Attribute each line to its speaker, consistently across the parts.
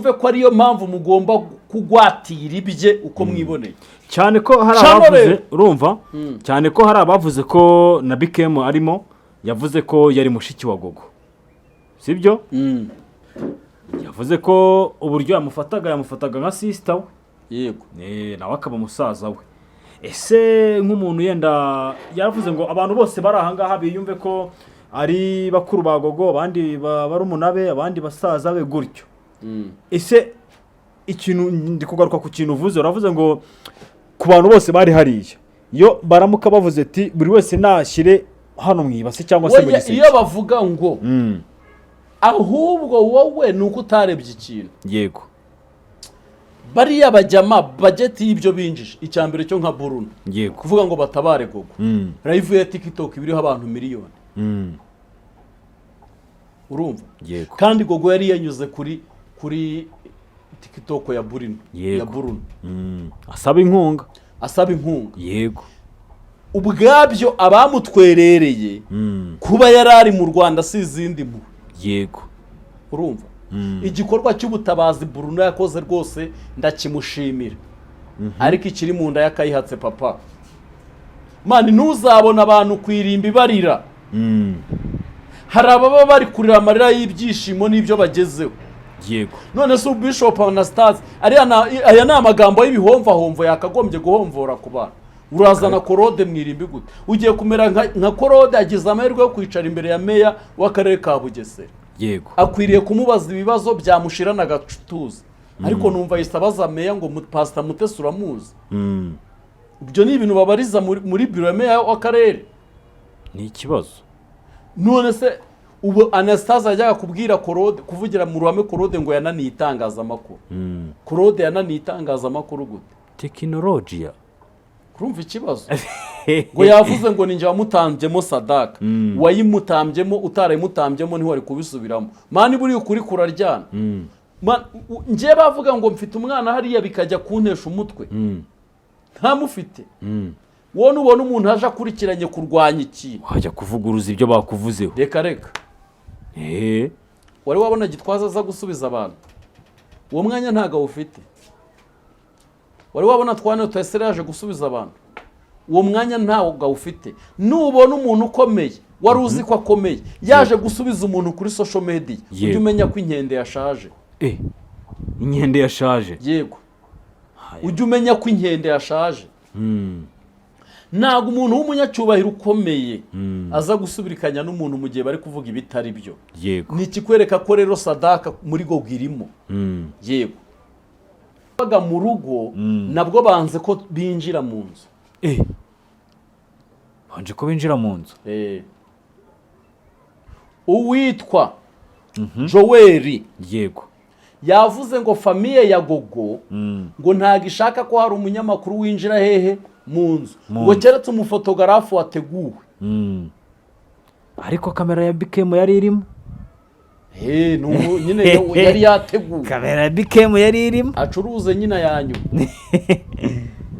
Speaker 1: Mwumve ko ariyo mpamvu mugomba kugwatira ibye uko mwiboneye.
Speaker 2: Cyane ko hari
Speaker 1: Cano
Speaker 2: abavuze
Speaker 1: rero.
Speaker 2: Urumva, cyane ko hari abavuze ko na Bikemu arimo, yavuze ko yari mushiki wa Gogo, sibyo? Yavuze ko uburyo yamufataga, yamufataga nka sister we. Nawe akaba musaza we. Ese nk'umuntu yenda yaravuze ngo abantu bose bari ahangaha biyumve ko ari bakuru ba Gogo, abandi barumuna be, abandi basaza be, gutyo. Ese ikintu ndi kugaruka ku kintu uvuze, uravuze ngo ku bantu bose bari hariya, iyo baramuka bavuze ati buri wese nashyire hano mu ibase cyangwa se mu
Speaker 1: Oya,
Speaker 2: giseke.
Speaker 1: Iyo bavuga ngo ahubwo wowe ni uko utarebye ikintu. Bariya bajyama budget y'ibyo binjije, icya mbere cyo nka Bruno, kuvuga ngo batabare Gogo, live ya TikTok ibiriho abantu miliyoni. Urumva?
Speaker 2: Yego.
Speaker 1: Kandi Gogo yari yanyuze kuri TikTok ya Bruno, ya Bruno.
Speaker 2: Asaba inkunga.
Speaker 1: Asaba inkunga. Ubwabyo abamutwerereye, kuba yari ari mu Rwanda si izindi mpuhwe. Urumva, igikorwa cy'ubutabazi Bruno yakoze rwose ndakimushimira, ariko ikiri mu nda y'akayihatse papa man, ntuzabona abantu ku irimbi barira. Hari ababa bari kurira amarira y'ibyishimo n'ibyo bagezeho. None se ubu Bishop Anastase, ariya aya ni amagambo y'ibihomvahomvo yakagombye guhomvora ku bantu? Urazana Korode mu irimbi gute? Ugiye kumera nka Korode. Agize amahirwe yo kwicara imbere ya meya w'akarere ka Bugesera. Akwiriye kumubaza ibibazo byamushirana agatuza, ariko numva yahise abaza meya ngo Pasita Mutesi uramuzi? Ibyo ni ibintu babariza muri biro ya meya w'akarere?
Speaker 2: Ni ikibazo.
Speaker 1: None se ubu Anastase yajyaga kubwira Korode, kuvugira mu ruhame Korode ngo yananiye itangazamakuru? Korode yananiye itangazamakuru gute?
Speaker 2: Tekinolojiya.
Speaker 1: Urumva ikibazo? Ngo yavuze ngo ninjye wamutambyemo sadaka. Wayimutambyemo utarayimutambyemo ntiwari kubisubiramo. Man, buriya ukuri kuraryana. Man, njye bavuga ngo mfite umwana hariya bikajya kuntesha umutwe, ntamufite. Wowe nubona umuntu aje akurikiranye kurwanya ikintu,
Speaker 2: wajya kuvuguruza ibyo bakuvuzeho?
Speaker 1: Reka reka. Wari wabona Gitwaza aza gusubiza abantu? Uwo mwanya ntabwo awufite. Wari wabona Twane Tuyasere yaje gusubiza abantu? Uwo mwanya ntabwo awufite. Nubona umuntu ukomeye, wari uzi ko akomeye, yaje gusubiza umuntu kuri social media, ujye umenya ko inkende yashaje.
Speaker 2: Inkende yashaje.
Speaker 1: Yego, ujye umenya ko inkende yashaje. Ntabwo umuntu w'umunyacyubahiro ukomeye aza gusubirikanya n'umuntu mu gihe bari kuvuga ibitari byo. Ni ikikwereka ko rero sadaka muri Gogo irimo. Yego, baga mu rugo nabwo banze ko binjira mu nzu.
Speaker 2: Banje ko binjira mu nzu.
Speaker 1: Uwitwa Joel yavuze ngo famille ya Gogo ngo ntabwo ishaka ko hari umunyamakuru winjira hehe? Mu nzu.
Speaker 2: Mu
Speaker 1: ngo
Speaker 2: nzu.
Speaker 1: Keretse umufotogarafu wateguwe.
Speaker 2: Ariko kamera ya Bikemu yari irimo.
Speaker 1: Nyine yari yateguwe.
Speaker 2: Kamera ya Bikemu yari irimo.
Speaker 1: Acuruze nyine ya nyuma.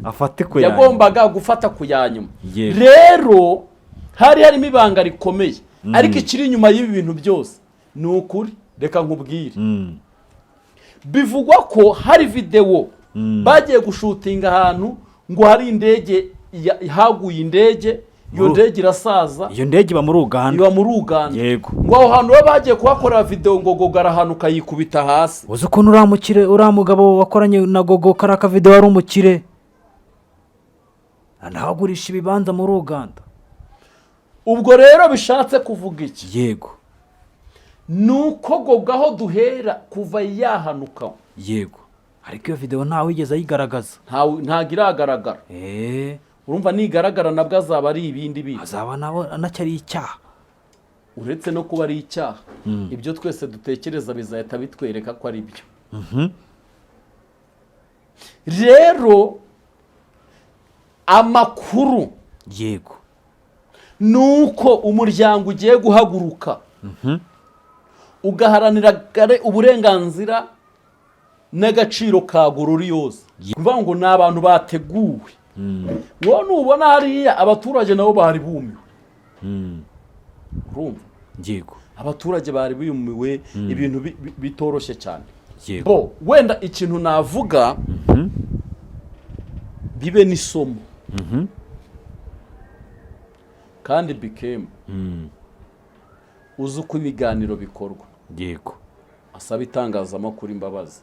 Speaker 2: Afate ku yanyu.
Speaker 1: Yagombaga gufata ku ya nyuma. Rero hari harimo ibanga rikomeye, ariko ikiri inyuma y'ibi bintu byose ni ukuri, reka nkubwire. Bivugwa ko hari videwo bagiye gushutinga ahantu ngo hari indege haguye indege, iyo ndege irasaza.
Speaker 2: Iyo ndege iba muri Uganda.
Speaker 1: Iba muri Uganda. Ngo aho hantu baba bagiye kuhakorera videwo, ngo Gogo arahanuka yikubita hasi.
Speaker 2: Uzi ukuntu uriya mukire, uriya mugabo wakoranye na Gogo kariya kavidewo, ari umukire, nawe agurisha ibibanza muri Uganda.
Speaker 1: Ubwo rero bishatse kuvuga iki? Ni uko Gogo aho duhera kuva yahanuka,
Speaker 2: Yego, ariko iyo videwo ntawe wigeze ayigaragaza.
Speaker 1: Ntabwo iragaragara. Urumva nigaragara nabwo azaba ari ibindi bindi.
Speaker 2: Azaba nawe anacyari icyaha.
Speaker 1: Uretse no kuba ari icyaha, ibyo twese dutekereza bizahita bitwereka ko ari byo. Rero amakuru ni uko umuryango ugiye guhaguruka ugaharanira uburenganzira n'agaciro ka Gororiyose. Kuvuga ngo ni abantu bateguwe. Wowe nubona hariya abaturage nabo bari bumiwe. Urumva?
Speaker 2: Yego.
Speaker 1: Abaturage bari bumiwe, ibintu bitoroshye cyane.
Speaker 2: Yego.
Speaker 1: Bo wenda ikintu navuga, bibe n'isomo, kandi bikemu uzi uko ibiganiro bikorwa, asaba itangazamakuru imbabazi.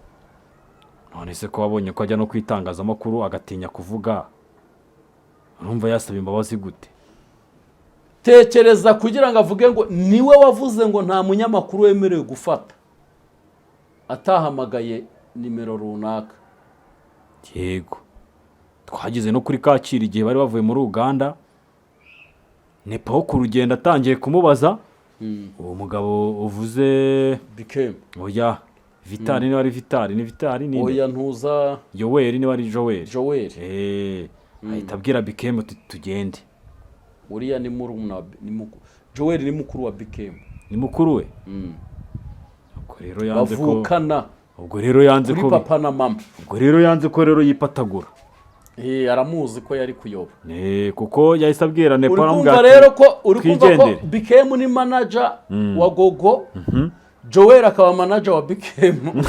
Speaker 2: None se ko wabonye ko ajya no ku itangazamakuru agatinya kuvuga, urumva yasaba imbabazi gute?
Speaker 1: Tekereza kugira ngo avuge ngo niwe wavuze ngo nta munyamakuru wemerewe gufata atahamagaye nimero runaka.
Speaker 2: Yego, twageze no kuri Kacyiru igihe bari bavuye muri Uganda, Nepo ku rugendo atangiye kumubaza uwo mugabo uvuze.
Speaker 1: Bikemu.
Speaker 2: Oya, Vitali, niba ari Vitali, ni Vitali ni
Speaker 1: Oya, ntuza.
Speaker 2: Yoweri, niba ari Joel.
Speaker 1: Joel.
Speaker 2: Ahita abwira Bikemu uti tugende.
Speaker 1: Uriya ni murumuna wa Joel ni mukuru wa Bikemu.
Speaker 2: Ni mukuru we. Ubwo rero yanze ko
Speaker 1: Bavukana
Speaker 2: ubwo rero yanze
Speaker 1: kuri
Speaker 2: ko
Speaker 1: papa na mama.
Speaker 2: Ubwo rero yanze ko rero yipatagura.
Speaker 1: Aramuzi ko yari kuyoba.
Speaker 2: Kuko yahise abwira Nepo,
Speaker 1: Uri
Speaker 2: aramubwira
Speaker 1: kumva
Speaker 2: ati,
Speaker 1: rero ko uri kumva ko
Speaker 2: "Twigendere."
Speaker 1: Bikemu ni manager wa Gogo, Joel akaba manager wa Bikemu.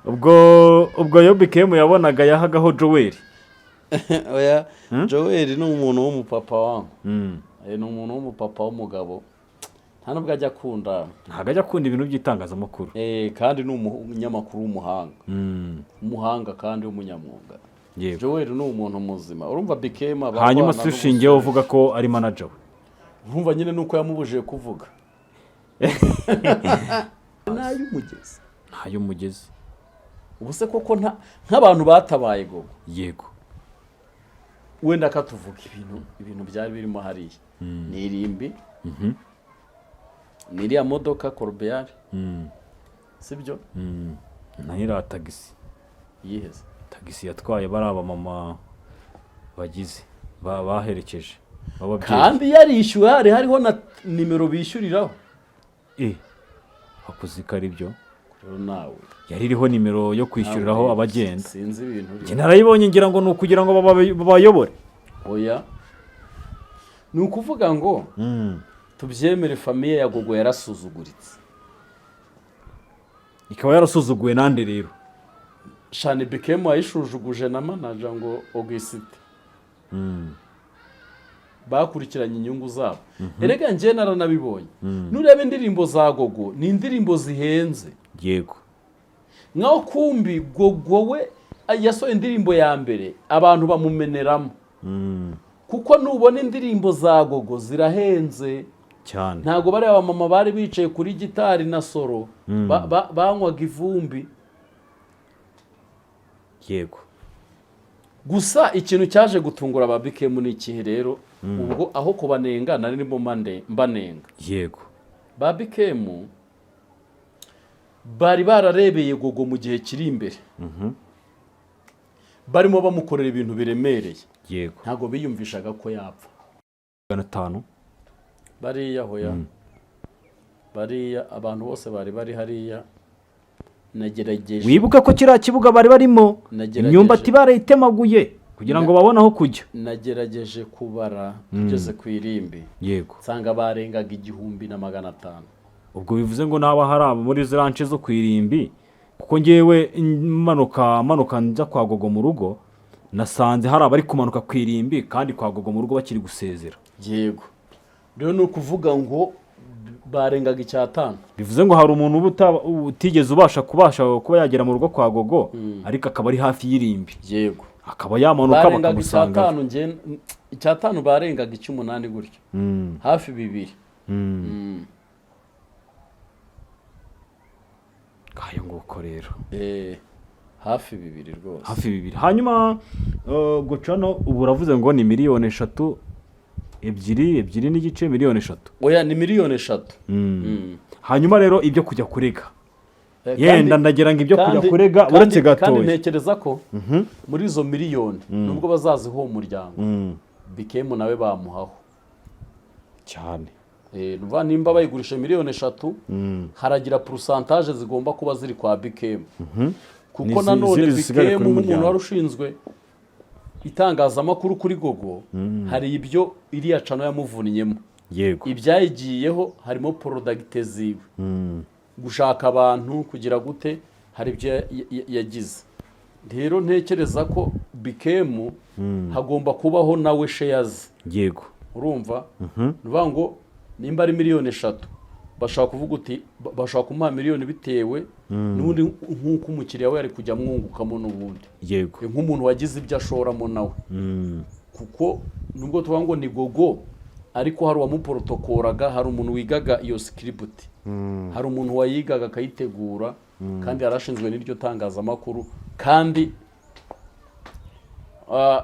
Speaker 2: Ubwo yo Bikemu yabonaga yahagaho Joel.
Speaker 1: Oya, Joel ni umuntu w'umupapa wangu. Ni umuntu w'umupapa w'umugabo, nta nubwo ajya akunda.
Speaker 2: Ntabwo ajya akunda ibintu by'itangazamakuru.
Speaker 1: Kandi ni umunyamakuru w'umuhanga, umuhanga kandi w'umunyamwuga. Joel ni umuntu muzima, urumva Bikemu aba
Speaker 2: Hanyuma
Speaker 1: arwana
Speaker 2: se ushingiyeho uvuga ko ari manager we?
Speaker 1: Urumva nyine nuko yamubujije kuvuga n'ay'umugezi.
Speaker 2: Ntay'umugezi.
Speaker 1: Ubu se koko nk'abantu batabaye Gogo, wenda akatuvuga ibintu byari birimo hariya, ni irimbi, ni iriya modoka corbillard, sibyo?
Speaker 2: Na iriya tagisi.
Speaker 1: Yiheze?
Speaker 2: Tagisi yatwaye bari abamama bagize baherekeje b'ababyeyi.
Speaker 1: Kandi yarishyuwe, hari hariho na nimero bishyuriraho.
Speaker 2: Wakoze ko ari byo.
Speaker 1: Rero nawe
Speaker 2: Yari iriho nimero yo kwishyuriraho
Speaker 1: nawe
Speaker 2: abagenda.
Speaker 1: Sinzi ibintu
Speaker 2: Njye narayibonye ngira ngo ni ukugira ngo babayobore.
Speaker 1: Oya, ni ukuvuga ngo tubyemere, famille ya Gogo yarasuzuguritse.
Speaker 2: Ikaba yarasuzuguwe nande rero?
Speaker 1: Shani Bikemu yayishujuguje na manager ngo Augusite, bakurikiranye inyungu zabo. Erega njye naranabibonye, nureba indirimbo za Gogo ni indirimbo zihenze. Nkaho kumbi Gogo we yasohoye indirimbo ya mbere abantu bamumeneramo, kuko nubona indirimbo za Gogo zirahenze.
Speaker 2: Cyane.
Speaker 1: Ntabwo bariya abamama bari bicaye kuri gitari na solo banywaga ivumbi. Gusa ikintu cyaje gutungura aba Bikemu ni ikihe rero? Ubwo aho kubanenga nari ndimo mbanenga. Ba Bikemu bari bararebeye Gogo mu gihe kiri imbere, barimo bamukorera ibintu biremereye. Ntabwo biyumvishaga ko yapfa.
Speaker 2: 500.
Speaker 1: Bariya, hoya, bariya abantu bose bari bari hariya, nagerageje
Speaker 2: Wibuke ko kiriya kibuga bari barimo imyumbati barayitemaguye kugira ngo babone aho kujya.
Speaker 1: Nagerageje kubara tugeze ku irimbi, nsanga barengaga 1500.
Speaker 2: Ubwo bivuze ngo naba hari abo muri ziriya nce zo ku irimbi, kuko ngewe manuka manuka njya kwa Gogo mu rugo, nasanze hari abari kumanuka ku irimbi kandi kwa Gogo mu rugo bakiri gusezera.
Speaker 1: Yego, rero ni ukuvuga ngo barengaga 500.
Speaker 2: Bivuze ngo hari umuntu uba utigeze ubasha kubasha kuba yagera mu rugo kwa Gogo, ariko akaba ari hafi y'irimbi, akaba yamanuka
Speaker 1: Barengaga
Speaker 2: bakamusanga.
Speaker 1: 500, nge 500, barengaga 800 gutyo, hafi 2.
Speaker 2: Ngayo nguko rero.
Speaker 1: Hafi 2 rwose.
Speaker 2: Hafi 2. Hanyuma ubwo cano ubu uravuze ngo ni miliyoni 3, 2, 2.5, miliyoni 3.
Speaker 1: Oya, ni miliyoni 3.
Speaker 2: Hanyuma rero ibyo kujya kurega, yenda ndagira ngo ibyo kujya kurega, uretse
Speaker 1: kandi
Speaker 2: gatoya.
Speaker 1: Ntekereza ko muri izo miliyoni, nubwo bazaziha uwo muryango, Bikemu nawe bamuhaho.
Speaker 2: Cyane.
Speaker 1: Nuvuga nimba bayigurisha miliyoni 3, haragira pourcentage zigomba kuba ziri kwa Bikemu, kuko nanone
Speaker 2: izindi zisigare
Speaker 1: Bikemu
Speaker 2: kuri
Speaker 1: nk'umuntu
Speaker 2: muryango.
Speaker 1: wari ushinzwe itangazamakuru kuri Gogo, hari ibyo iriya channel yamuvunnyemo. Ibyayigiyeho harimo product ziwe. Gushaka abantu kugira gute, hari ibyo yagize. Rero ntekereza ko Bikemu hagomba kubaho nawe shares. Urumva, ni ukuvuga ngo nimba ari miliyoni 3, bashobora kuvuga uti bashobora kumuha miliyoni bitewe n'ubundi nk'uko umukiriya we ari kujya amwungukamo n'ubundi, nk'umuntu wagize ibyo ashoramo nawe, kuko nubwo tuvuga ngo ni Gogo, ariko hari uwamuporotokoraga, hari umuntu wigaga iyo script, hari umuntu wayigaga akayitegura, kandi yarashinzwe n'iryo tangazamakuru. Kandi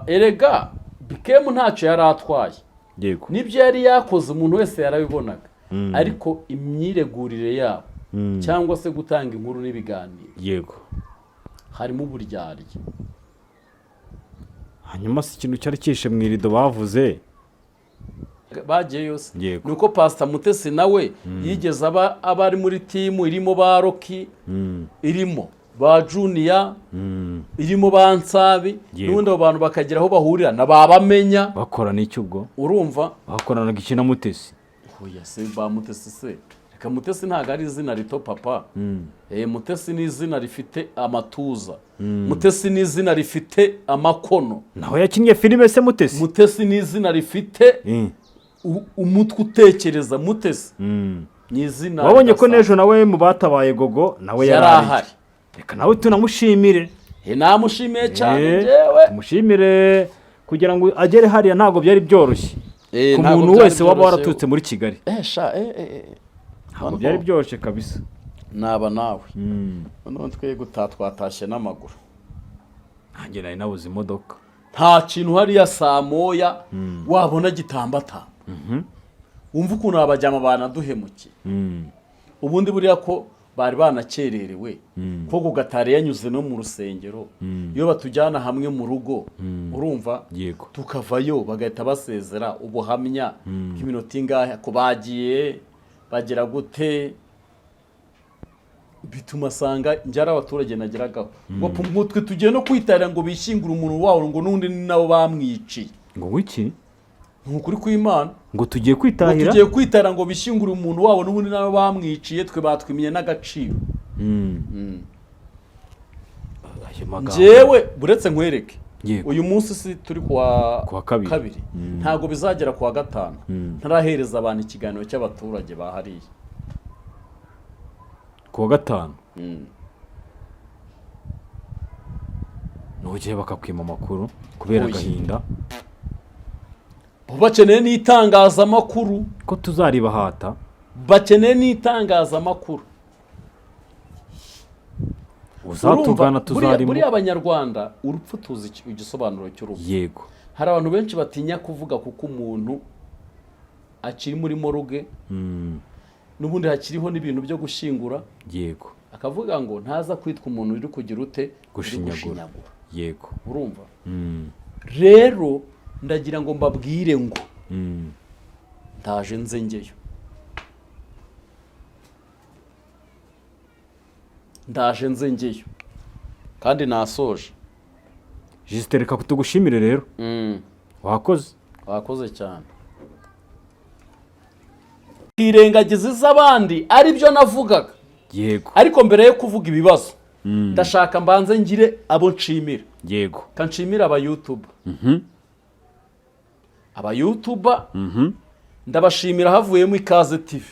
Speaker 1: erega Bikemu ntacyo yari atwaye. N'ibyo yari yakoze umuntu wese yarabibonaga, ariko imyiregurire yabo cyangwa se gutanga inkuru n'ibiganiro harimo uburyarya.
Speaker 2: Hanyuma si ikintu cyari cyishe mu irido bavuze?
Speaker 1: Bagiye yose.
Speaker 2: Yego.
Speaker 1: Ni uko Pasita Mutesi nawe yigeze aba ari muri team irimo ba Rocky, irimo ba Junior, irimo ba Nsabi, n'ubundi abo bantu bakagira aho bahurira na ba Bamenya.
Speaker 2: Bakorana iki ubwo?
Speaker 1: Urumva?
Speaker 2: Bakoranaga iki na Mutesi?
Speaker 1: Oya se, ba Mutesi se, reka, Mutesi ntabwo ari izina rito, papa. Mutesi ni izina rifite amatuza, Mutesi ni izina rifite amakono.
Speaker 2: Nawe yakinnye filime se Mutesi?
Speaker 1: Mutesi ni izina rifite umutwe utekereza. Mutesi ni izina
Speaker 2: Wabonye ko
Speaker 1: ridasanzwe.
Speaker 2: n'ejo nawe mu batabaye Gogo nawe
Speaker 1: yari
Speaker 2: yari ahari.
Speaker 1: Ahari.
Speaker 2: Reka nawe tunamushimire.
Speaker 1: Namushimiye cyane njyewe.
Speaker 2: Tumushimire. Kugira ngo agere hariya ntabwo byari byoroshye ku
Speaker 1: Ntabwo
Speaker 2: muntu
Speaker 1: byari
Speaker 2: wese waba
Speaker 1: byoroshye.
Speaker 2: waraturutse muri Kigali.
Speaker 1: Sha,
Speaker 2: Ntabwo byari byoroshye kabisa.
Speaker 1: Naba nawe noneho twe gutaha twatashye n'amaguru.
Speaker 2: Nanjye nari nabuze imodoka.
Speaker 1: Nta kintu hariya saa moya wabona gitambatamba. Wumva ukuntu abajyama banaduhemukiye. Ubundi buriya ko bari banakererewe, ko ku gatari yanyuze no mu rusengero, iyo batujyana hamwe mu rugo, urumva, tukavayo bagahita basezera ubuhamya bw'iminota ingahe, ko bagiye bagira gute, bituma asanga njye ari abaturage nageragaho ngo twe tugiye no kwitarira ngo bishyingure umuntu wabo, ngo n'undi ni nabo bamwiciye.
Speaker 2: Ngo wiki?
Speaker 1: Ni ukuri kw'Imana.
Speaker 2: Ngo tugiye
Speaker 1: Ngo
Speaker 2: kwitahira?
Speaker 1: tugiye kwitara ngo bishyingure umuntu wabo, n'ubundi nabo bamwiciye, twe batwimiye n'agaciro.
Speaker 2: Ayo magambo.
Speaker 1: Njyewe buretse nkwereke. Uyu munsi si turi kuwa
Speaker 2: Kuwa kabiri.
Speaker 1: Ntabwo bizagera kuwa gatanu ntarahereza abantu ikiganiro cy'abaturage bahariye.
Speaker 2: Kuwa gatanu nugiye bakakwima amakuru kubera
Speaker 1: Oya.
Speaker 2: agahinda.
Speaker 1: Bo bakeneye n'itangazamakuru.
Speaker 2: Ko tuzaribahata.
Speaker 1: Bakeneye n'itangazamakuru.
Speaker 2: Uzatugana
Speaker 1: Urumva,
Speaker 2: tuzarimo.
Speaker 1: Buriya abanyarwanda urupfu tuzi igisobanuro cy'urupfu. Hari abantu benshi batinya kuvuga kuko umuntu akiri muri morgue, n'ubundi hakiriho n'ibintu byo gushyingura, akavuga ngo ntaza kwitwa umuntu uri kugira ute, uri
Speaker 2: Gushinyagura.
Speaker 1: gushinyagura. Urumva? Rero ndagira ngo mbabwire ngo ndaje nze ngeyo, ndaje nze ngeyo kandi nasoje.
Speaker 2: Justin, reka tugushimire rero, wakoze.
Speaker 1: Wakoze cyane. Twirengagiza iz'abandi, aribyo navugaga. Ariko mbere yo kuvuga ibibazo, ndashaka mbanze ngire abo nshimira. Kanshimira abayutuba. Abayutuba ndabashimira, havuyemo Ikaze TV,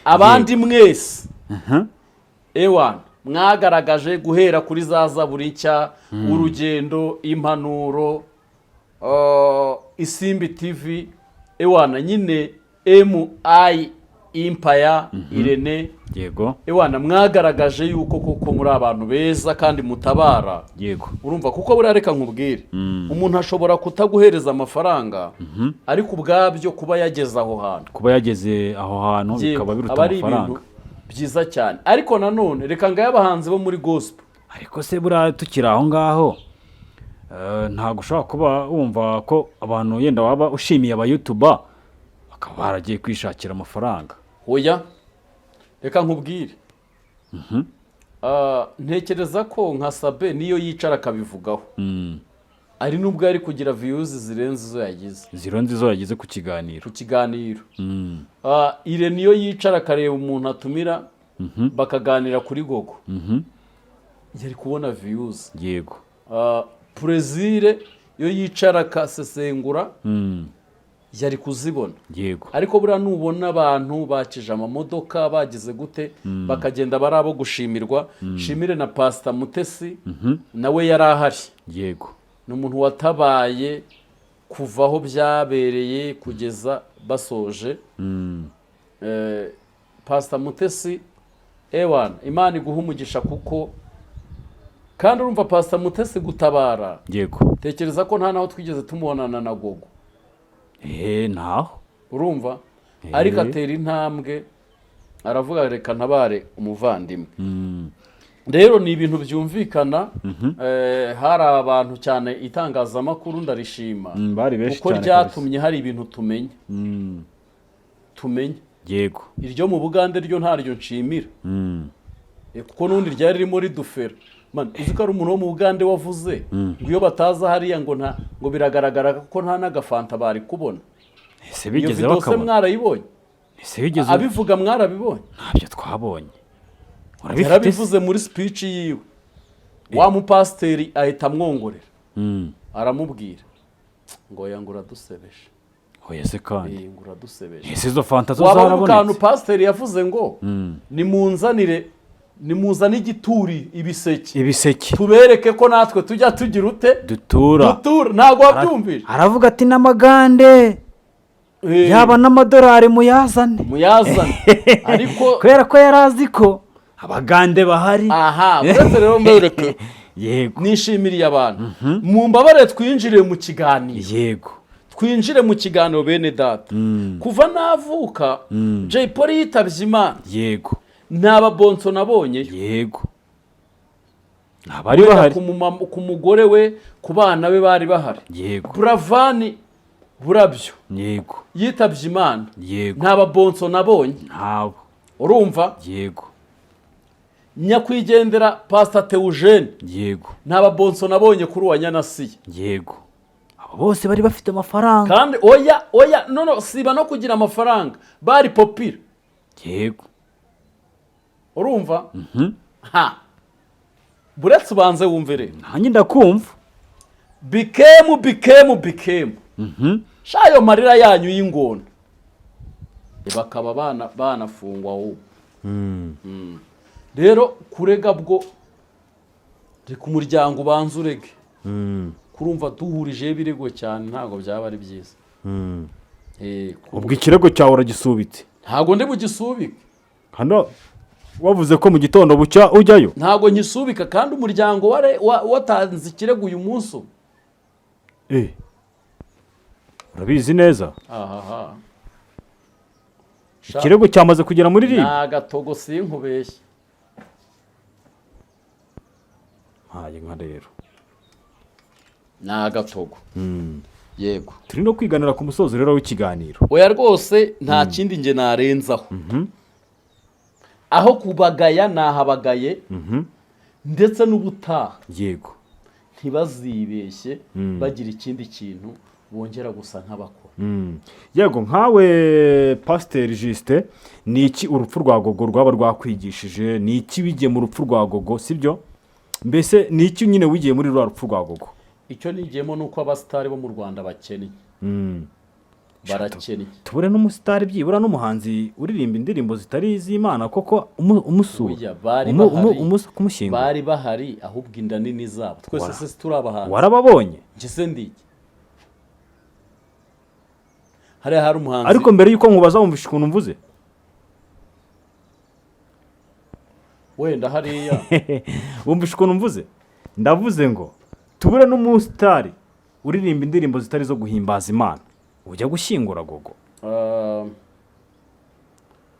Speaker 1: abandi mwese ewana mwagaragaje guhera kuri za Zaburi Nshya, Urugendo, Impanuro, Isimbi TV, ewana nyine MI Impaya, Irene. Ewana mwagaragaje yuko koko muri abantu beza kandi mutabara. Urumva, kuko buriya reka nkubwire, umuntu ashobora kutaguhereza amafaranga, ariko ubwabyo kuba yageze aho hantu,
Speaker 2: Kuba yageze aho hantu bikaba biruta
Speaker 1: aba ari ibintu
Speaker 2: amafaranga.
Speaker 1: byiza cyane. Ariko nanone reka ngaye abahanzi bo muri gospel.
Speaker 2: Ariko se buriya tukiri aho ngaho, ntabwo ushobora kuba wumva ko abantu yenda waba ushimiye abayutuba bakaba baragiye kwishakira amafaranga?
Speaker 1: Oya, reka nkubwire. Ntekereza ko nka Sabe niyo yicara akabivugaho. Ari nubwo yari kugira views zirenze izo yagize.
Speaker 2: Zirenze izo yagize ku kiganiro.
Speaker 1: Ku kiganiro. Irene iyo yicara akareba umuntu atumira bakaganira kuri Gogo, yari kubona views. Plaisir iyo yicara akasesengura, yari kuzibona. Ariko buriya nubona abantu bakije amamodoka, bagize gute, bakagenda, bari abo gushimirwa. Shimire na Pasita Mutesi, nawe yari ahari. Ni umuntu watabaye kuva aho byabereye kugeza basoje. Pasita Mutesi, ewana, Imana iguha umugisha, kuko kandi urumva Pasita Mutesi gutabara, tekereza ko nta naho twigeze tumubonana na Gogo.
Speaker 2: Ntaho.
Speaker 1: Urumva, ariko atera intambwe aravuga: "Reka ntabare umuvandimwe." Rero ni ibintu byumvikana. Hari abantu cyane, itangazamakuru ndarishima,
Speaker 2: Bari benshi
Speaker 1: kuko
Speaker 2: cyane.
Speaker 1: ryatumye hari ibintu tumenya, tumenya. Iryo mu Bugande ryo ntaryo nshimira, kuko n'ubundi ryari ririmo ridufera. Man, uzi ko ari umuntu wo mu Bugande wavuze ngo iyo bataza hariya, ngo nta, ngo biragaragara ko nta n'agafanta bari kubona.
Speaker 2: Ese
Speaker 1: Iyo
Speaker 2: bigeze
Speaker 1: video se
Speaker 2: bakabona?
Speaker 1: mwarayibonye?
Speaker 2: Ese bigeze?
Speaker 1: Abivuga mwarabibonye?
Speaker 2: Ntabyo twabonye. Urabifite se?
Speaker 1: Yarabivuze muri speech yiwe, wa mupasiteri ahita amwongorera, aramubwira ngo: "Oya," ngo, "uradusebeje."
Speaker 2: Oya se kandi.
Speaker 1: Ngo: "Uradusebeje."
Speaker 2: Ese izo fanta zo
Speaker 1: Waba uri kantu
Speaker 2: zarabonetse?
Speaker 1: Pasiteri yavuze ngo: "Nimunzanire, nimuzane igituri, ibiseke,
Speaker 2: Ibiseke.
Speaker 1: tubereke ko natwe tujya tugira ute?"
Speaker 2: Dutura.
Speaker 1: Dutura. Ntabwo wabyumvise?
Speaker 2: Aravuga ati: "N'amagande yaba n'amadolari muyazane."
Speaker 1: Muyazane, ariko
Speaker 2: Kubera ko yari azi ko abagande bahari.
Speaker 1: Aha, uretse rero mbereke, nishimiriye abantu. Mu mbabare twinjire mu kiganiro. Twinjire mu kiganiro, bene data. Kuva navuka, Jay Polly yitabye Imana, nta babonso nabonyeyo.
Speaker 2: Ntabari
Speaker 1: Wenda
Speaker 2: bahari.
Speaker 1: ku mugore we, ku bana be bari bahari. Buravani Burabyo yitabye Imana, nta babonso nabonye.
Speaker 2: Ntabo.
Speaker 1: Urumva?
Speaker 2: Yego.
Speaker 1: Nyakwigendera Pasita Teujene, nta babonso nabonye kuri uwa Nyanasiye.
Speaker 2: Yego, abo bose bari bafite amafaranga.
Speaker 1: Kandi oya, oya, no, no, siba no kugira amafaranga, bari popular. Urumva? Ha, buretse ubanze wumve rero.
Speaker 2: Nanjye ndakumva.
Speaker 1: Bikemu, bikemu, bikemu, sha, ayo marira yanyu y'ingona, bakaba banafungwa ahubwo. Rero kurega bwo, reka umuryango ubanza urege. Kurumva duhurijeho ibirego cyane ntabwo byaba ari byiza.
Speaker 2: Ubwo ikirego cyawe uragisubitse?
Speaker 1: Ntabwo ndi bugisubike.
Speaker 2: Hano wavuze ko mu gitondo bucya ujyayo.
Speaker 1: Ntabwo nkisubika, kandi umuryango watanze ikirego uyu munsi ubu.
Speaker 2: Urabizi neza?
Speaker 1: Ahaha.
Speaker 2: Ikirego cyamaze kugera muri
Speaker 1: Ni
Speaker 2: RIB.
Speaker 1: agatogo, sinkubeshye.
Speaker 2: Ntaye nka rero.
Speaker 1: Ni agatogo, yego.
Speaker 2: Turi no kwiganira ku musozo rero w'ikiganiro.
Speaker 1: Oya rwose, nta kindi nge narenzaho. Aho kubagaya nahabagaye, ndetse n'ubutaha ntibazibeshye bagira ikindi kintu bongera gusa nk'abakora.
Speaker 2: Yego, nkawe Pasiteri Justin, ni iki urupfu rwa Gogo rwaba rwakwigishije? Ni iki wigiye mu rupfu rwa Gogo, sibyo? Mbese ni iki nyine wigiye muri rwa rupfu rwa Gogo?
Speaker 1: Icyo nigiyemo ni uko abasitari bo mu Rwanda bakennye, barakennye.
Speaker 2: Tubure n'umusitari, byibura n'umuhanzi uririmba indirimbo zitari iz'Imana koko umusura?
Speaker 1: Burya bari bahari.
Speaker 2: Kumushyingura.
Speaker 1: Bari bahari, ahubwo inda nini zabo. Twese se turi abahanzi?
Speaker 2: Warababonye?
Speaker 1: Njye se ndiki? Hariya hari umuhanzi.
Speaker 2: Ariko mbere y'uko nkubaza, wumvishe ukuntu mvuze?
Speaker 1: Wenda hariya.
Speaker 2: Wumvishe ukuntu mvuze? Ndavuze ngo tubure n'umusitari uririmba indirimbo zitari zo guhimbaza Imana ujya gushyingura Gogo.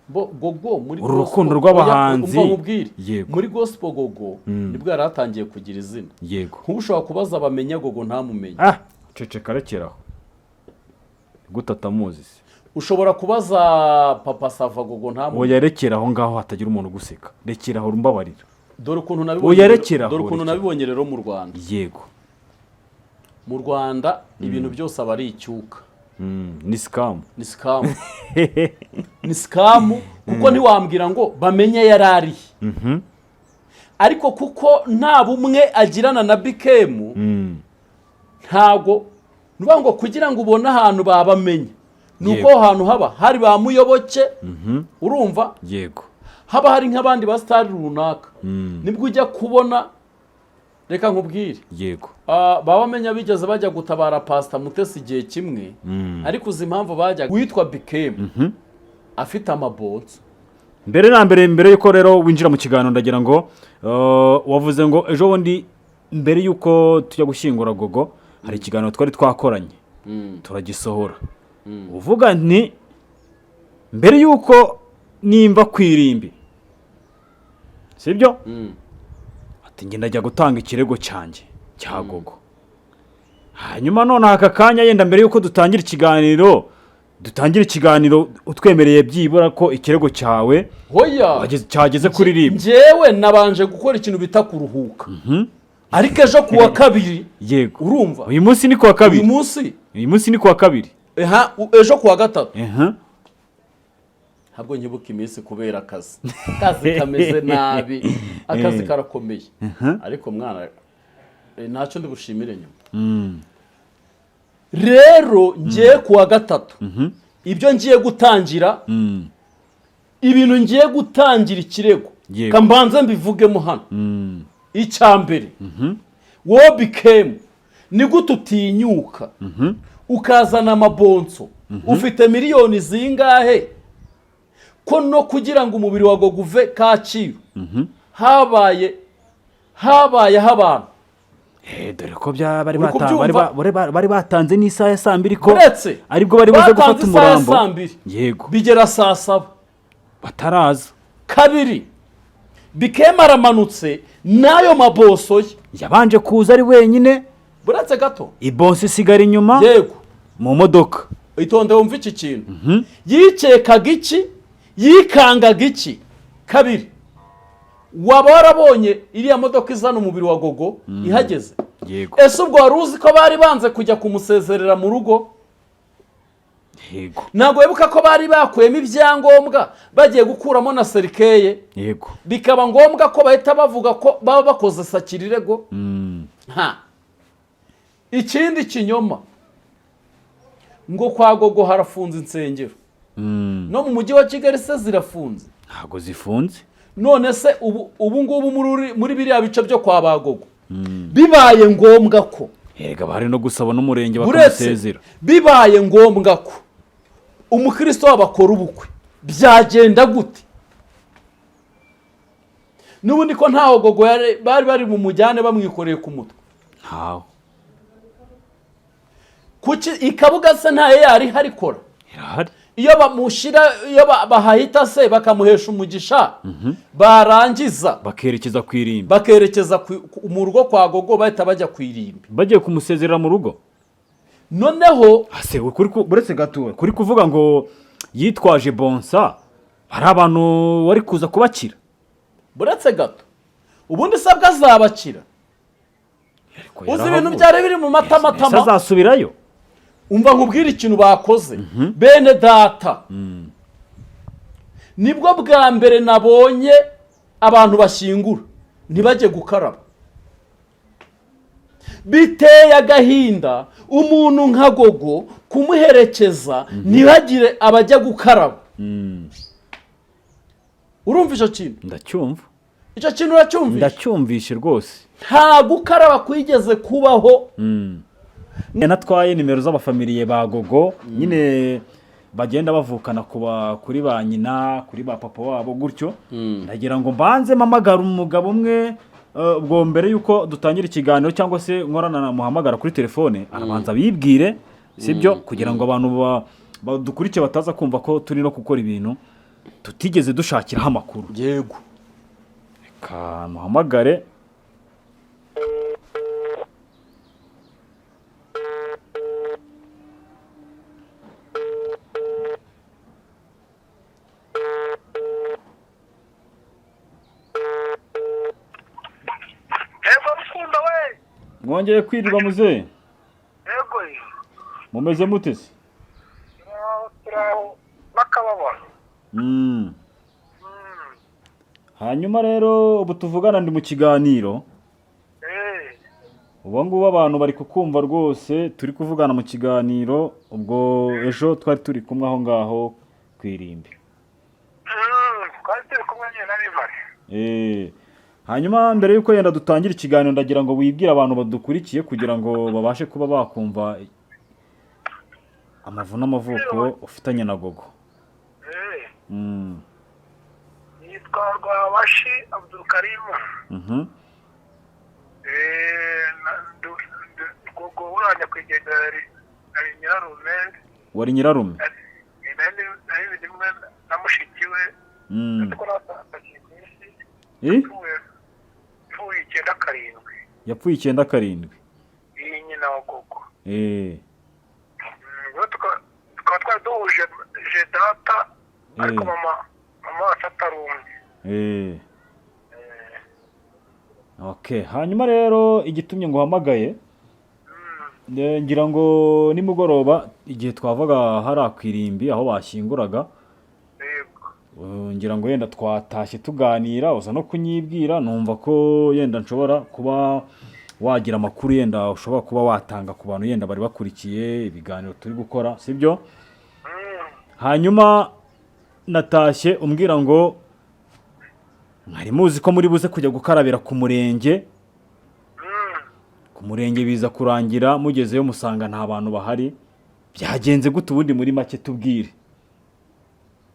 Speaker 1: Bo Gogo muri
Speaker 2: Uru
Speaker 1: gospel-
Speaker 2: rukundo rw'abahanzi.
Speaker 1: Oya, umva nkubwire. Muri gospel Gogo nibwo yari atangiye kugira izina. Nk'ubu ushobora kubaza bamenya Gogo ntamumenye.
Speaker 2: Ah, ceceka, rekeraho, gute atamuzi se?
Speaker 1: Ushobora kubaza Papa Sava, Gogo ntamumenye.
Speaker 2: Oya, rekera aho ngaho, hatagira umuntu uguseka. Rekera aho, mbabarira.
Speaker 1: Dore ukuntu nabibonye
Speaker 2: Oya, rekera aho,
Speaker 1: dore ukuntu
Speaker 2: rekera.
Speaker 1: nabibonye rero mu Rwanda. Mu Rwanda ibintu byose aba ari icyuka.
Speaker 2: Ni scam.
Speaker 1: Ni scam, ni scam, kuko ntiwambwira ngo bamenye yari arihe, ariko kuko nta bumwe agirana na Bikemu, ntago nuvuga ngo kugira ngo ubone ahantu babamenye ni uko aho hantu haba hari ba Muyoboke, urumva?
Speaker 2: Yego.
Speaker 1: Haba hari nk'abandi ba star runaka, nibwo ujya kubona. Reka nkubwire.
Speaker 2: Yego.
Speaker 1: Baba bamenya bigeze bajya gutabara Pasita Mutesi igihe kimwe, ariko uzi impamvu bajyaga? Witwa Bikemu afite amabonso.
Speaker 2: Mbere na mbere, mbere yuko rero winjira mu kiganiro, ndagira ngo wavuze ngo ejo bundi mbere yuko tujya gushyingura Gogo hari ikiganiro twari twakoranye turagisohora, uvuga nti mbere yuko nimba ku irimbi, sibyo? Ati njye ndajya gutanga ikirego cyanjye cya Gogo. Hanyuma none aka kanya, yenda mbere yuko dutangira ikiganiro, utwemereye byibura ko ikirego cyawe
Speaker 1: Hoya.
Speaker 2: cyageze kuri RIB.
Speaker 1: Njyewe nabanje gukora ikintu bita kuruhuka, ariko ejo kuwa kabiri, urumva?
Speaker 2: Uyu munsi ni kuwa
Speaker 1: Uyu
Speaker 2: kabiri.
Speaker 1: munsi.
Speaker 2: Uyu munsi ni kuwa kabiri.
Speaker 1: Eha, ejo kuwa gatatu. Ntabwo nyibuka iminsi kubera akazi kameze nabi, akazi karakomeye, ariko mwana, ntacyo ndi bushimire nyuma. Rero ngiye kuwa gatatu, ibyo ngiye gutangira, ibintu ngiye gutangira ikirego, kambanze mbivugemo hano. Icya mbere, wowe Bikemu, ni gute utinyuka ukazana amabonso? Ufite miliyoni zingahe, ko no kugira ngo umubiri wa Gogo uve Kacyiru habayeho abantu?
Speaker 2: Dore ko bari
Speaker 1: Uri kubyumva?
Speaker 2: bari batanze n'isaha ya saa 2 ko
Speaker 1: Uretse
Speaker 2: aribwo bari buze gufata
Speaker 1: batanze isaha ya
Speaker 2: umurambo.
Speaker 1: saa 2, bigera saa 7
Speaker 2: Bataraza.
Speaker 1: Kabiri, Bikemu aramanutse n'ayo maboso ye.
Speaker 2: Yabanje kuza ari wenyine.
Speaker 1: Buretse gato.
Speaker 2: Ibonso isigara inyuma mu modoka.
Speaker 1: Itonde wumve iki kintu. Yikekaga iki? Yikangaga iki? Kabiri, waba warabonye iriya modoka izana umubiri wa Gogo ihageze?
Speaker 2: Yego.
Speaker 1: Ese ubwo wari uzi ko bari banze kujya kumusezerera mu rugo?
Speaker 2: Yego.
Speaker 1: Ntabwo wibuka ko bari bakuyemo ibyangombwa, bagiye gukuramo na cercueil?
Speaker 2: Yego.
Speaker 1: Bikaba ngombwa ko bahita bavuga ko baba bakoze sakirirego. Ha, ikindi kinyoma ngo kwa Gogo harafunze insengero. No mu mujyi wa Kigali se zirafunze?
Speaker 2: Ntabwo zifunze.
Speaker 1: None se ubu ngubu muri biriya bice byo kwa Bagogo, bibaye ngombwa ko
Speaker 2: Erega bari no gusaba n'umurenge
Speaker 1: Uretse,
Speaker 2: bakamusezera.
Speaker 1: bibaye ngombwa ko umukristo wabo akora ubukwe, byagenda gute? N'ubundi ko ntaho Gogo bari bumujyane bamwikoreye ku mutwe?
Speaker 2: Ntawe.
Speaker 1: Kuki ikabuga se ntayo yari ihari ikora?
Speaker 2: Irahari.
Speaker 1: Iyo bamushyira, iyo bahahita se bakamuhesha umugisha, barangiza
Speaker 2: Bakerekeza ku irimbi.
Speaker 1: Bakerekeza mu rugo kwa Gogo, bahita bajya ku irimbi.
Speaker 2: Bagiye kumusezerera mu rugo.
Speaker 1: Noneho
Speaker 2: Ase we buretse gato, kuri kuvuga ngo yitwaje bonsa, hari abantu wari kuza kubakira?
Speaker 1: Buretse gato, ubundi se bwo azabakira?
Speaker 2: Ariko
Speaker 1: Uzi ibintu
Speaker 2: yarahavuye.
Speaker 1: byari biri mu
Speaker 2: Ese
Speaker 1: matamatama.
Speaker 2: azasubirayo?
Speaker 1: Umva nkubwire ikintu bakoze, bene data. Nibwo bwa mbere nabonye abantu bashyingura ntibajye gukaraba. Biteye agahinda, umuntu nka Gogo kumuherekeza ntibagire abajya gukaraba. Urumva icyo kintu?
Speaker 2: Ndacyumva.
Speaker 1: Icyo kintu uracyumvishe?
Speaker 2: Ndacyumvishe rwose.
Speaker 1: Nta gukaraba kwigeze kubaho.
Speaker 2: Natwaye nimero z'abafamiliye ba Gogo nyine, bagenda bavukana kuba kuri ba nyina, kuri ba papa wabo gutyo. Ndagira ngo mbanze mpamagara umugabo umwe, ubwo mbere yuko dutangira ikiganiro cyangwa se nkorana na muhamagara kuri telefone, arabanza bibwire, sibyo? Kugira ngo abantu badukurikiye bataza kumva ko turi no gukora ibintu tutigeze dushakiraho amakuru. Reka muhamagare.
Speaker 3: Yego, Rukundo we.
Speaker 2: Mwongeye kwirirwa, muzehe. Mumeze mute se?
Speaker 3: Turaho, turaho n'akababaro.
Speaker 2: Hanyuma rero ubu tuvugana ndi mu kiganiro. Ubu ngubu abantu bari kukumva rwose, turi kuvugana mu kiganiro. Ubwo ejo twari turi kumwe aho ngaho ku irimbi.
Speaker 3: Twari turi kumwe nyine na Rivare.
Speaker 2: Hanyuma mbere y'uko yenda dutangira ikiganiro, ndagira ngo wibwire abantu badukurikiye kugira ngo babashe kuba bakumva amavu n'amavuko ufitanye na Gogo.
Speaker 3: Yitwa Rwabashi Abdulkarimu. Gogo uriya nyakwigendera yari nyirarume.
Speaker 2: Wari nyirarume?
Speaker 3: Nari rimwe na mushiki we. Ariko nawe ku isi. Yapfuye 97.
Speaker 2: Yapfuye 97?
Speaker 3: Iyi nyina wa Gogo. Rero tukaba twari duhuje je data, ariko mama wacu atari umwe.
Speaker 2: Okay, hanyuma rero igitumye ngo uhamagaye, ngira ngo nimugoroba igihe twavaga hariya ku irimbi aho bashyinguraga, ngira ngo yenda twatashye tuganira, uza no kunyibwira, numva ko yenda nshobora kuba wagira amakuru yenda ushobora kuba watanga ku bantu yenda bari bakurikiye ibiganiro turi gukora, sibyo? Hanyuma natashye umbwira ngo mwari muzi ko muri buze kujya gukarabira ku murenge. Ku murenge biza kurangira mugezeyo musanga nta bantu bahari. Byagenze gute ubundi muri make, tubwire?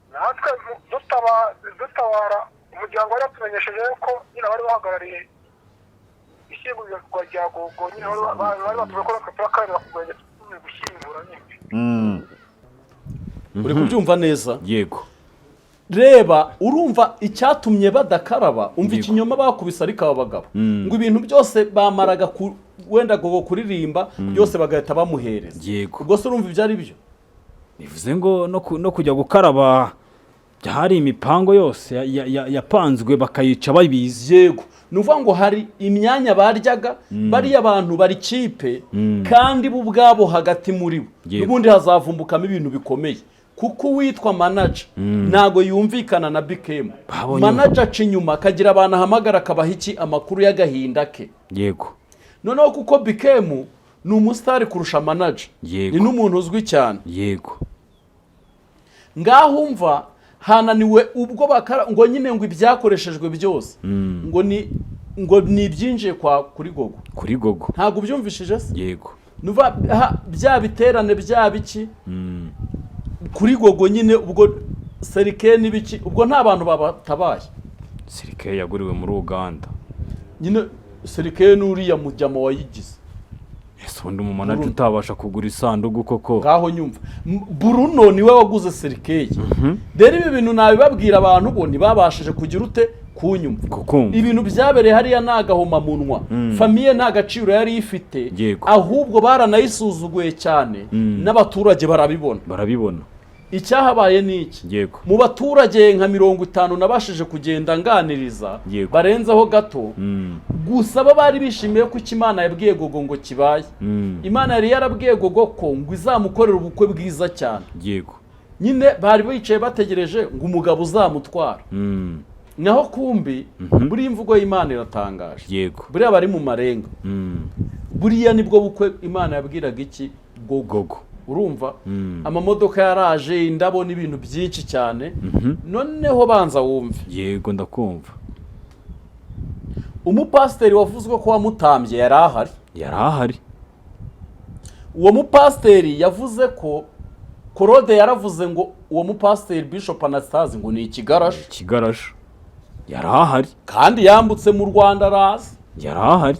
Speaker 3: Natwe dutabara umuryango wari watumenyesheje yuko nyine bari bahagarariye ishyingurwa rya Gogo, nyine bari batubwiye ko natwe turakarabira ku murenge tugiye gushyingura nyine.
Speaker 1: Uri kubyumva neza?
Speaker 2: Yego.
Speaker 1: Reba, urumva icyatumye badakaraba, umva ikinyoma bakubise. Ariko aba bagabo ngo ibintu byose bamaraga wenda Gogo kuririmba byose bagahita bamuhereza. Ubwo se urumva ibyo ari byo?
Speaker 2: Bivuze ngo no kujya gukaraba hari imipango yose yapanzwe bakayica babizi.
Speaker 1: Yego, ni ukuvuga ngo hari imyanya baryaga bariya bantu bari kipe, kandi bo ubwabo hagati muri bo n'ubundi hazavumbukamo ibintu bikomeye, kuko uwitwa manager ntago yumvikana na Bikemu. Manager aca inyuma akagira abantu ahamagara akabaha iki amakuru y'agahinda ke. Noneho kuko Bikemu ni umusitari kurusha manager, ni n'umuntu uzwi cyane. Ngaho umva, hananiwe ubwo bakara ngo nyine ngo ibyakoreshejwe byose ngo ni ibyinjiye kwa kuri Gogo.
Speaker 2: Kuri Gogo.
Speaker 1: Ntabwo ubyumvishije se?
Speaker 2: Yego.
Speaker 1: Nuva bya biterane bya biki kuri Gogo nyine, ubwo cercueil n'ibiki, ubwo nta bantu babatabaye.
Speaker 2: Cercueil yaguriwe muri Uganda.
Speaker 1: Nyine cercueil n'uriya mujyama wayigize.
Speaker 2: Ese ubundi umumanager utabasha kugura isanduku koko?
Speaker 1: Ngaho nyumva. Bruno niwe waguze cercueil. Rero ibi bintu nabibabwira, abantu bo ntibabashije kugira ute kunyumva.
Speaker 2: Kukumva.
Speaker 1: Ibintu byabereye hariya ni agahomamunwa. Famille nta gaciro yari ifite, ahubwo baranayisuzuguye cyane, n'abaturage barabibona.
Speaker 2: Barabibona.
Speaker 1: Icyahabaye ni iki? Mu baturage nka 50 nabashije kugenda nganiriza, barenzeho gato, gusa bo bari bishimiye ko icyo Imana yabwiye Gogo ngo kibaye. Imana yari yarabwiye Gogo ko ngo izamukorera ubukwe bwiza cyane. Nyine bari bicaye bategereje ngo umugabo uzamutwara. Naho kumbi buriya imvugo y'Imana iratangaje. Buriya bari mu marenga. Buriya nibwo bukwe Imana yabwiraga iki Gogo.
Speaker 2: Gogo.
Speaker 1: Urumva, amamodoka yaraje, indabo n'ibintu byinshi cyane. Noneho banza wumve.
Speaker 2: Yego, ndakumva.
Speaker 1: Umupasiteri wavuzwe ko wamutambye yari ahari.
Speaker 2: Yari ahari.
Speaker 1: Uwo mupasiteri yavuze ko Korode yaravuze ngo uwo mupasiteri Bishop Anastase ngo ni ikigarasha.
Speaker 2: Ikigarasha, yari ahari.
Speaker 1: Kandi yambutse mu Rwanda araza.
Speaker 2: Yari ahari.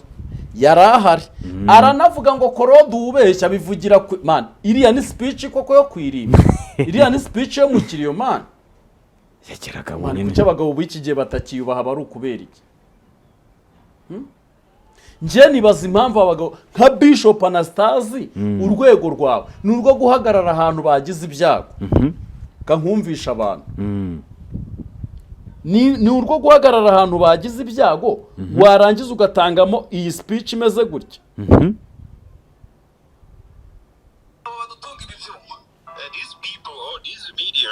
Speaker 1: Yari ahari, aranavuga ngo Korode uwubeshya bivugira ku man. Iriya ni speech koko yo kwirimba? Iriya ni speech yo mu kiriyo, man?
Speaker 2: Yageraga
Speaker 1: Man,
Speaker 2: nyine.
Speaker 1: kuki abagabo b'iki gihe batakiyubaha? Bari ukubera iki? Njye nibaza impamvu abagabo nka Bishop Anastase, urwego rwawe ni urwo guhagarara ahantu bagize ibyago, kankumvisha abantu, ni urwo guhagarara ahantu bagize ibyago, warangiza ugatangamo iyi speech imeze gutya.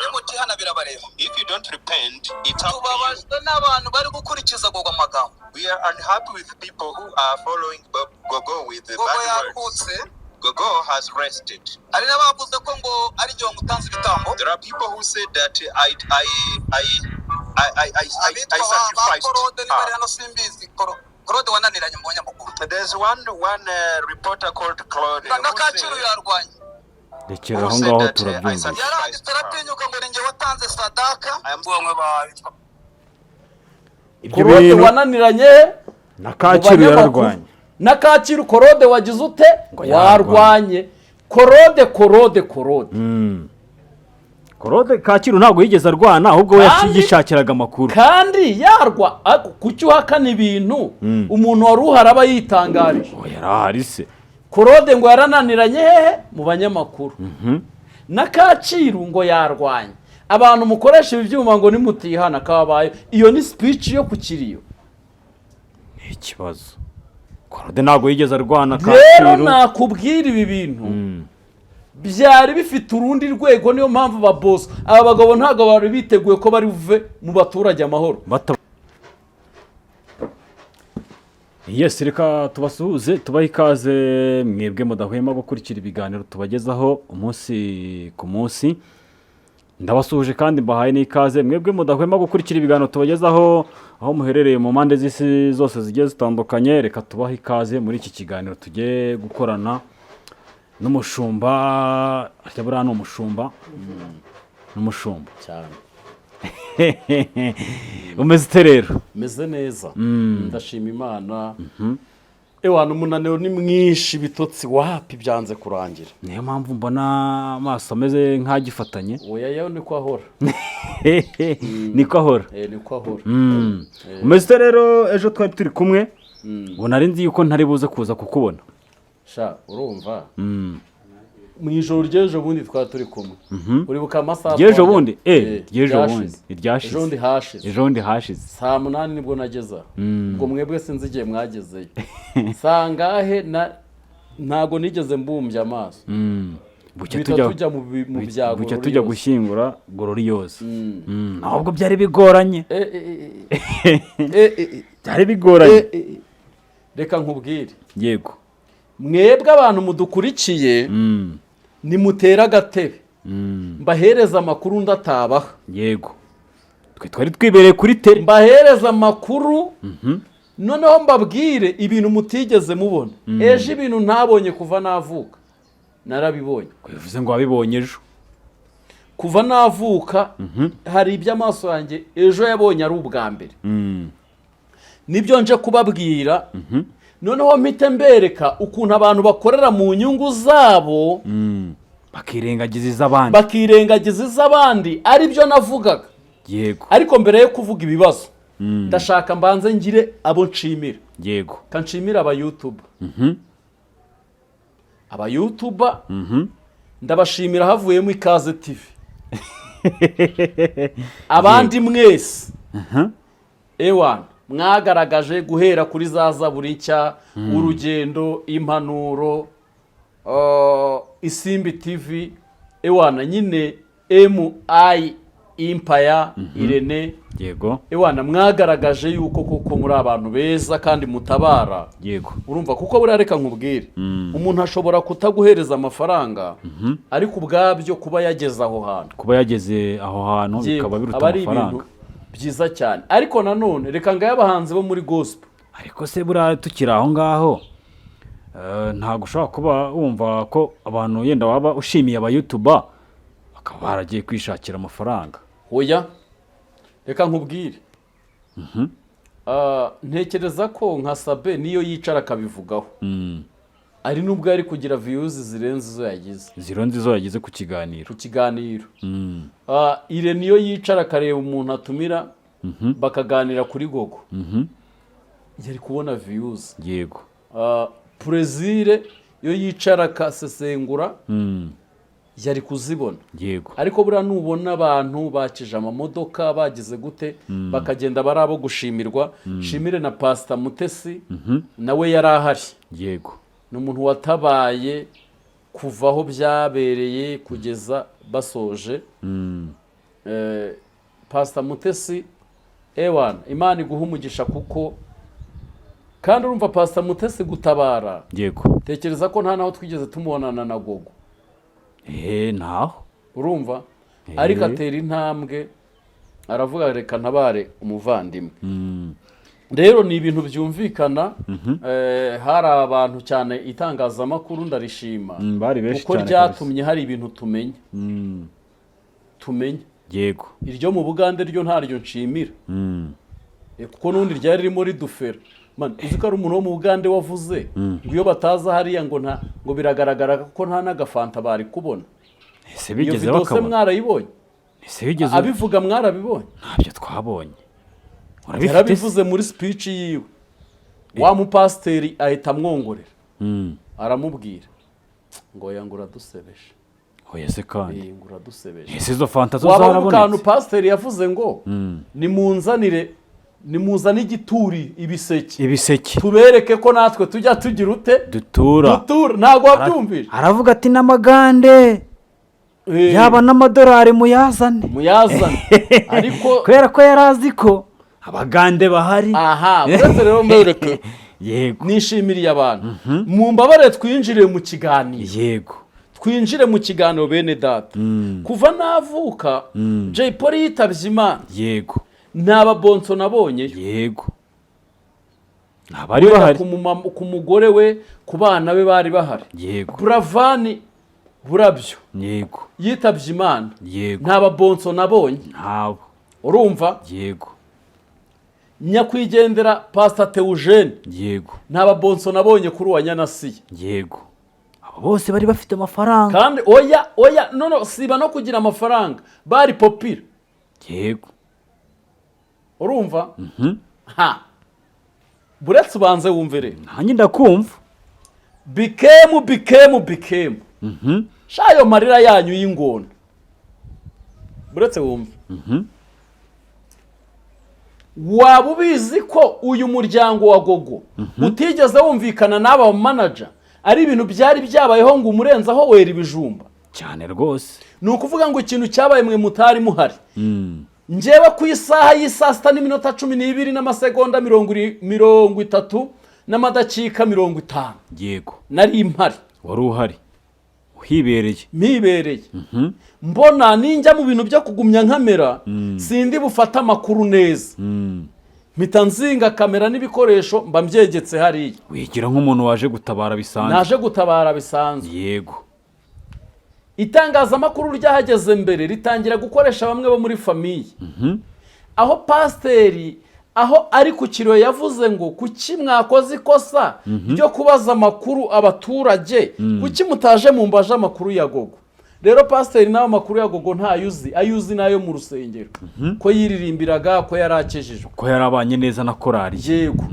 Speaker 4: Nimutihana birabareba.
Speaker 5: If you don't repent, it's up to you.
Speaker 4: Tubabajwe n'abantu bari gukurikiza Gogo amagambo.
Speaker 5: We are unhappy with people who are following Gogo with the
Speaker 4: Gogo
Speaker 5: bad words.
Speaker 4: yaruhutse.
Speaker 5: Gogo has rested.
Speaker 4: Hari n'abavuze ko ngo ari jye wamutanze ibitambo.
Speaker 5: There are people who said that I I I I I, I
Speaker 4: Abitwa ba
Speaker 5: sacrificed
Speaker 4: Korode niba ari
Speaker 5: her.
Speaker 4: hano simbizi. Korode wananiranye mu banyamakuru.
Speaker 5: There's one reporter called Claude
Speaker 4: Na
Speaker 5: who
Speaker 4: Kacyiru
Speaker 5: said,
Speaker 4: yarwanye.
Speaker 2: Rekera
Speaker 5: who
Speaker 2: aho
Speaker 5: said
Speaker 2: ngaho,
Speaker 5: that I
Speaker 2: turabyumvise.
Speaker 5: sacrificed
Speaker 4: Yaranditse
Speaker 5: her.
Speaker 4: aratinyuka ngo ni njye watanze sadaka.
Speaker 5: I am
Speaker 4: Bamwe ba
Speaker 2: Ibyo
Speaker 1: Korode
Speaker 2: bintu
Speaker 1: wananiranye
Speaker 2: na
Speaker 1: mu
Speaker 2: Kacyiru
Speaker 1: banyamakuru.
Speaker 2: yararwanye.
Speaker 1: Na Kacyiru, Korode wagize ute?
Speaker 2: Ngo yararwanye.
Speaker 1: Warwanye. Korode, Korode, Korode.
Speaker 2: Korode Kacyiru ntabwo yigeze arwana, ahubwo we yishakiraga amakuru.
Speaker 1: Kandi yarwa, ariko kuki uhakana ibintu umuntu wari uhari aba yitangarije?
Speaker 2: Oh, yarahari se?
Speaker 1: Korode ngo yarananiranye hehe? Mu banyamakuru. Na Kacyiru ngo yarwanye. Abantu mukoresha ibi byuma ngo nimutihana kabaye. Iyo ni speech yo ku kiriyo?
Speaker 2: Ni ikibazo, Korode ntabwo yigeze arwana.
Speaker 1: Rero
Speaker 2: Kacyiru
Speaker 1: nakubwira, ibi bintu byari bifite urundi rwego. Niyo mpamvu ba boss, aba bagabo, ntabwo bari biteguye ko bari buve mu baturage amahoro.
Speaker 2: Bata. Yes, reka tubasuhuze, tubahe ikaze mwebwe mudahwema gukurikira ibiganiro tubagezaho umunsi ku munsi. Ndabasuhuje kandi mbahaye n'ikaze mwebwe mudahwema gukurikira ibiganiro tubagezaho aho muherereye mu mpande z'isi zose zigiye zitandukanye. Reka tubahe ikaze muri iki kiganiro tugiye gukorana n'umushumba. Harya buriya ni umushumba? Ni umushumba.
Speaker 1: Cyane.
Speaker 2: Umeze ute rero?
Speaker 1: Meze neza, ndashima Imana. Ewana, umunaniro ni mwinshi, ibitotsi wapi, byanze kurangira.
Speaker 2: Niyo mpamvu mbona amaso ameze nk'agifatanye.
Speaker 1: Oya, yewe, niko ahora.
Speaker 2: Niko ahora.
Speaker 1: Eh, niko ahora.
Speaker 2: Umeze ute rero? Ejo twari turi kumwe, ubu nari nzi yuko ntari buze kuza kukubona.
Speaker 1: Sha, urumva, mu ijoro ry'ejo bundi twari turi kumwe, uribuka amasaha
Speaker 2: Ry'ejo
Speaker 1: twajya-
Speaker 2: bundi?
Speaker 1: Eh,
Speaker 2: Ry'ejo
Speaker 1: ryashize.
Speaker 2: bundi, iryashize.
Speaker 1: Ejo bundi hashize.
Speaker 2: Ejo bundi hashize.
Speaker 1: Saa 8 nibwo nageze aho. Ubwo mwebwe sinzi igihe mwagezeyo, saa ngahe na ntago nigeze mbumbya amaso.
Speaker 2: Bucya
Speaker 1: Duhita
Speaker 2: tujya
Speaker 1: tujya mu bya
Speaker 2: bucya tujya
Speaker 1: Gloriose.
Speaker 2: gushyingura Gloriose. Ahubwo byari bigoranye.
Speaker 1: Eh, eh, eh, eh, eh, eh,
Speaker 2: Byari bigoranye.
Speaker 1: eh, eh. Reka nkubwire.
Speaker 2: Yego.
Speaker 1: Mwebwe abantu mudukurikiye, nimutere agatebe mbahereza amakuru ndatabaha.
Speaker 2: Yego, twe twari twibereye kuri tele.
Speaker 1: Mbahereza amakuru, noneho mbabwire ibintu mutigeze mubona ejo. Ibintu ntabonye kuva navuka narabibonye.
Speaker 2: Bivuze ngo wabibonye ejo?
Speaker 1: Kuva navuka hari ibyo amaso yanjye ejo yabonye ari ubwa mbere. Nibyo nje kubabwira, noneho mpite mbereka ukuntu abantu bakorera mu nyungu zabo,
Speaker 2: bakirengagiza iz'abandi.
Speaker 1: Bakirengagiza iz'abandi, ari byo navugaga. Ariko mbere yo kuvuga ibibazo, ndashaka mbanze ngire abo nshimira. Kanshimira abayutuba. Abayutuba ndabashimira, havuyemo Ikaze TV, abandi mwese ewana mwagaragaje guhera kuri za Zaburi Nshya, Urugendo, Impanuro, Isimbi TV, ewana nyine MI Impaya, Irene. Ewana, mwagaragaje yuko koko muri abantu beza kandi mutabara. Urumva, kuko buriya reka nkubwire, umuntu ashobora kutaguhereza amafaranga, ariko ubwabyo kuba yageze aho hantu,
Speaker 2: Kuba yageze aho hantu bikaba biruta
Speaker 1: aba ari ibintu
Speaker 2: amafaranga.
Speaker 1: byiza cyane. Ariko nanone reka ngaye abahanzi bo muri gospel.
Speaker 2: Ariko se buriya tukiri aho ngaho, ntabwo ushobora kuba wumva ko abantu yenda waba ushimiye abayutuba bakaba baragiye kwishakira amafaranga?
Speaker 1: Oya, reka nkubwire. Ntekereza ko nka Sabe niyo yicara akabivugaho, ari nubwo yari kugira views zirenze izo yagize.
Speaker 2: Zirenze izo yagize ku kiganiro.
Speaker 1: Ku kiganiro. Irene niyo yicara akareba umuntu atumira bakaganira kuri Gogo, yari kubona views. Plaisir iyo yicara akasesengura, yari kuzibona. Ariko buriya nubona abantu bakije amamodoka, bagize gute, bakagenda, bari abo gushimirwa. Shimire na Pasita Mutesi, nawe yari ahari. Ni umuntu watabaye kuva aho byabereye kugeza basoje. Pastor Mutesi, ewana, Imana iguha umugisha, kuko kandi urumva Pastor Mutesi gutabara, tekereza ko nta naho twigeze tumubonana na Gogo.
Speaker 2: Ntaho.
Speaker 1: Urumva, ariko atera intambwe aravuga: "Reka ntabare umuvandimwe." Rero ni ibintu byumvikana. Hari abantu cyane, itangazamakuru ndarishima,
Speaker 2: Bari benshi
Speaker 1: kuko
Speaker 2: cyane.
Speaker 1: ryatumye hari ibintu tumenya tumenya. Iryo mu Bugande ryo ntaryo nshimira, kuko n'ubundi ryari ririmo ridufera. Man, uzi ko ari umuntu wo mu Bugande wavuze ngo iyo bataza hariya ngo nta, ngo biragaragara ko nta n'agafanta bari kubona.
Speaker 2: Ese
Speaker 1: Iyo
Speaker 2: bigeze
Speaker 1: video se
Speaker 2: bakabona?
Speaker 1: mwarayibonye?
Speaker 2: Ese bigeze?
Speaker 1: Abivuga mwarabibonye?
Speaker 2: Ntabyo twabonye. Urabifite se?
Speaker 1: Yarabivuze muri speech yiwe, wa mupasiteri ahita amwongorera, aramubwira ngo: "Oya," ngo, "uradusebeje."
Speaker 2: Oya se kandi.
Speaker 1: Eh, ngo "uradusebeje."
Speaker 2: Ese izo fanta zo
Speaker 1: Waba uri mu kantu?
Speaker 2: zarabonetse?
Speaker 1: Pasiteri yavuze ngo: "Nimunzanire, nimuzane igituri, ibiseke,
Speaker 2: Ibiseke.
Speaker 1: tubereke ko natwe tujya tugira ute?"
Speaker 2: Dutura.
Speaker 1: Dutura. Ntabwo wabyumvise?
Speaker 2: Aravuga ati: "N'amagande, yaba n'amadolari, muyazane."
Speaker 1: Muyazane, ariko
Speaker 2: Kubera ko yari azi ko abagande bahari.
Speaker 1: Aha, uretse rero mbereke, nishimiriye abantu. Mu mbabare twinjire mu kiganiro. Twinjire mu kiganiro, bene data. Kuva navuka, Jay Polly yitabye Imana, nta babonso nabonyeyo.
Speaker 2: Ntabari
Speaker 1: Wenda
Speaker 2: bahari.
Speaker 1: ku mugore we, ku bana be bari bahari. Buravani Burabyo yitabye Imana, nta babonso nabonye.
Speaker 2: Ntabo.
Speaker 1: Urumva?
Speaker 2: Yego.
Speaker 1: Nyakwigendera Pasita Teujene, nta babonso nabonye kuri uwa Nyanasiye.
Speaker 2: Yego, abo bose bari bafite amafaranga.
Speaker 1: Kandi oya, oya, no, no, siba no kugira amafaranga, bari popular. Urumva? Ha, buretse ubanze wumve rero.
Speaker 2: Nanjye ndakumva.
Speaker 1: Bikemu, bikemu, bikemu, sha, ayo marira yanyu y'ingona. Buretse wumve, waba ubizi ko uyu muryango wa Gogo utigeze wumvikana n'aba manager? Ari ibintu byari byabayeho ngo umurenzaho wera ibijumba.
Speaker 2: Cyane rwose.
Speaker 1: Ni ukuvuga ngo ikintu cyabaye mwe mutari muhari. Njyewe ku isaha y'isaa 6 n'iminota 12 n'amasegonda 30 n'amadakika 50, nari mpari.
Speaker 2: Wari uhari, uhibereye.
Speaker 1: Mpibereye, mbona ninjya mu bintu byo kugumya nkamera sindi bufate amakuru neza, mpita nzinga kamera n'ibikoresho mba mbyegetse hariya.
Speaker 2: Wigira nk'umuntu waje gutabara bisanzwe.
Speaker 1: Naje gutabara bisanzwe. Itangazamakuru ryahageze mbere, ritangira gukoresha bamwe bo muri famille, aho pasiteri, aho ari ku kiriyo, yavuze ngo: "Kuki mwakoze ikosa ryo kubaza amakuru abaturage? Kuki mutaje mumbaje amakuru ya Gogo?" Rero pasiteri nawe amakuru ya Gogo ntayo uzi, ayo uzi nayo mu rusengero, ko yiririmbiraga, ko yari akijijwe,
Speaker 2: Ko yarabanye neza na korari.
Speaker 1: Yego,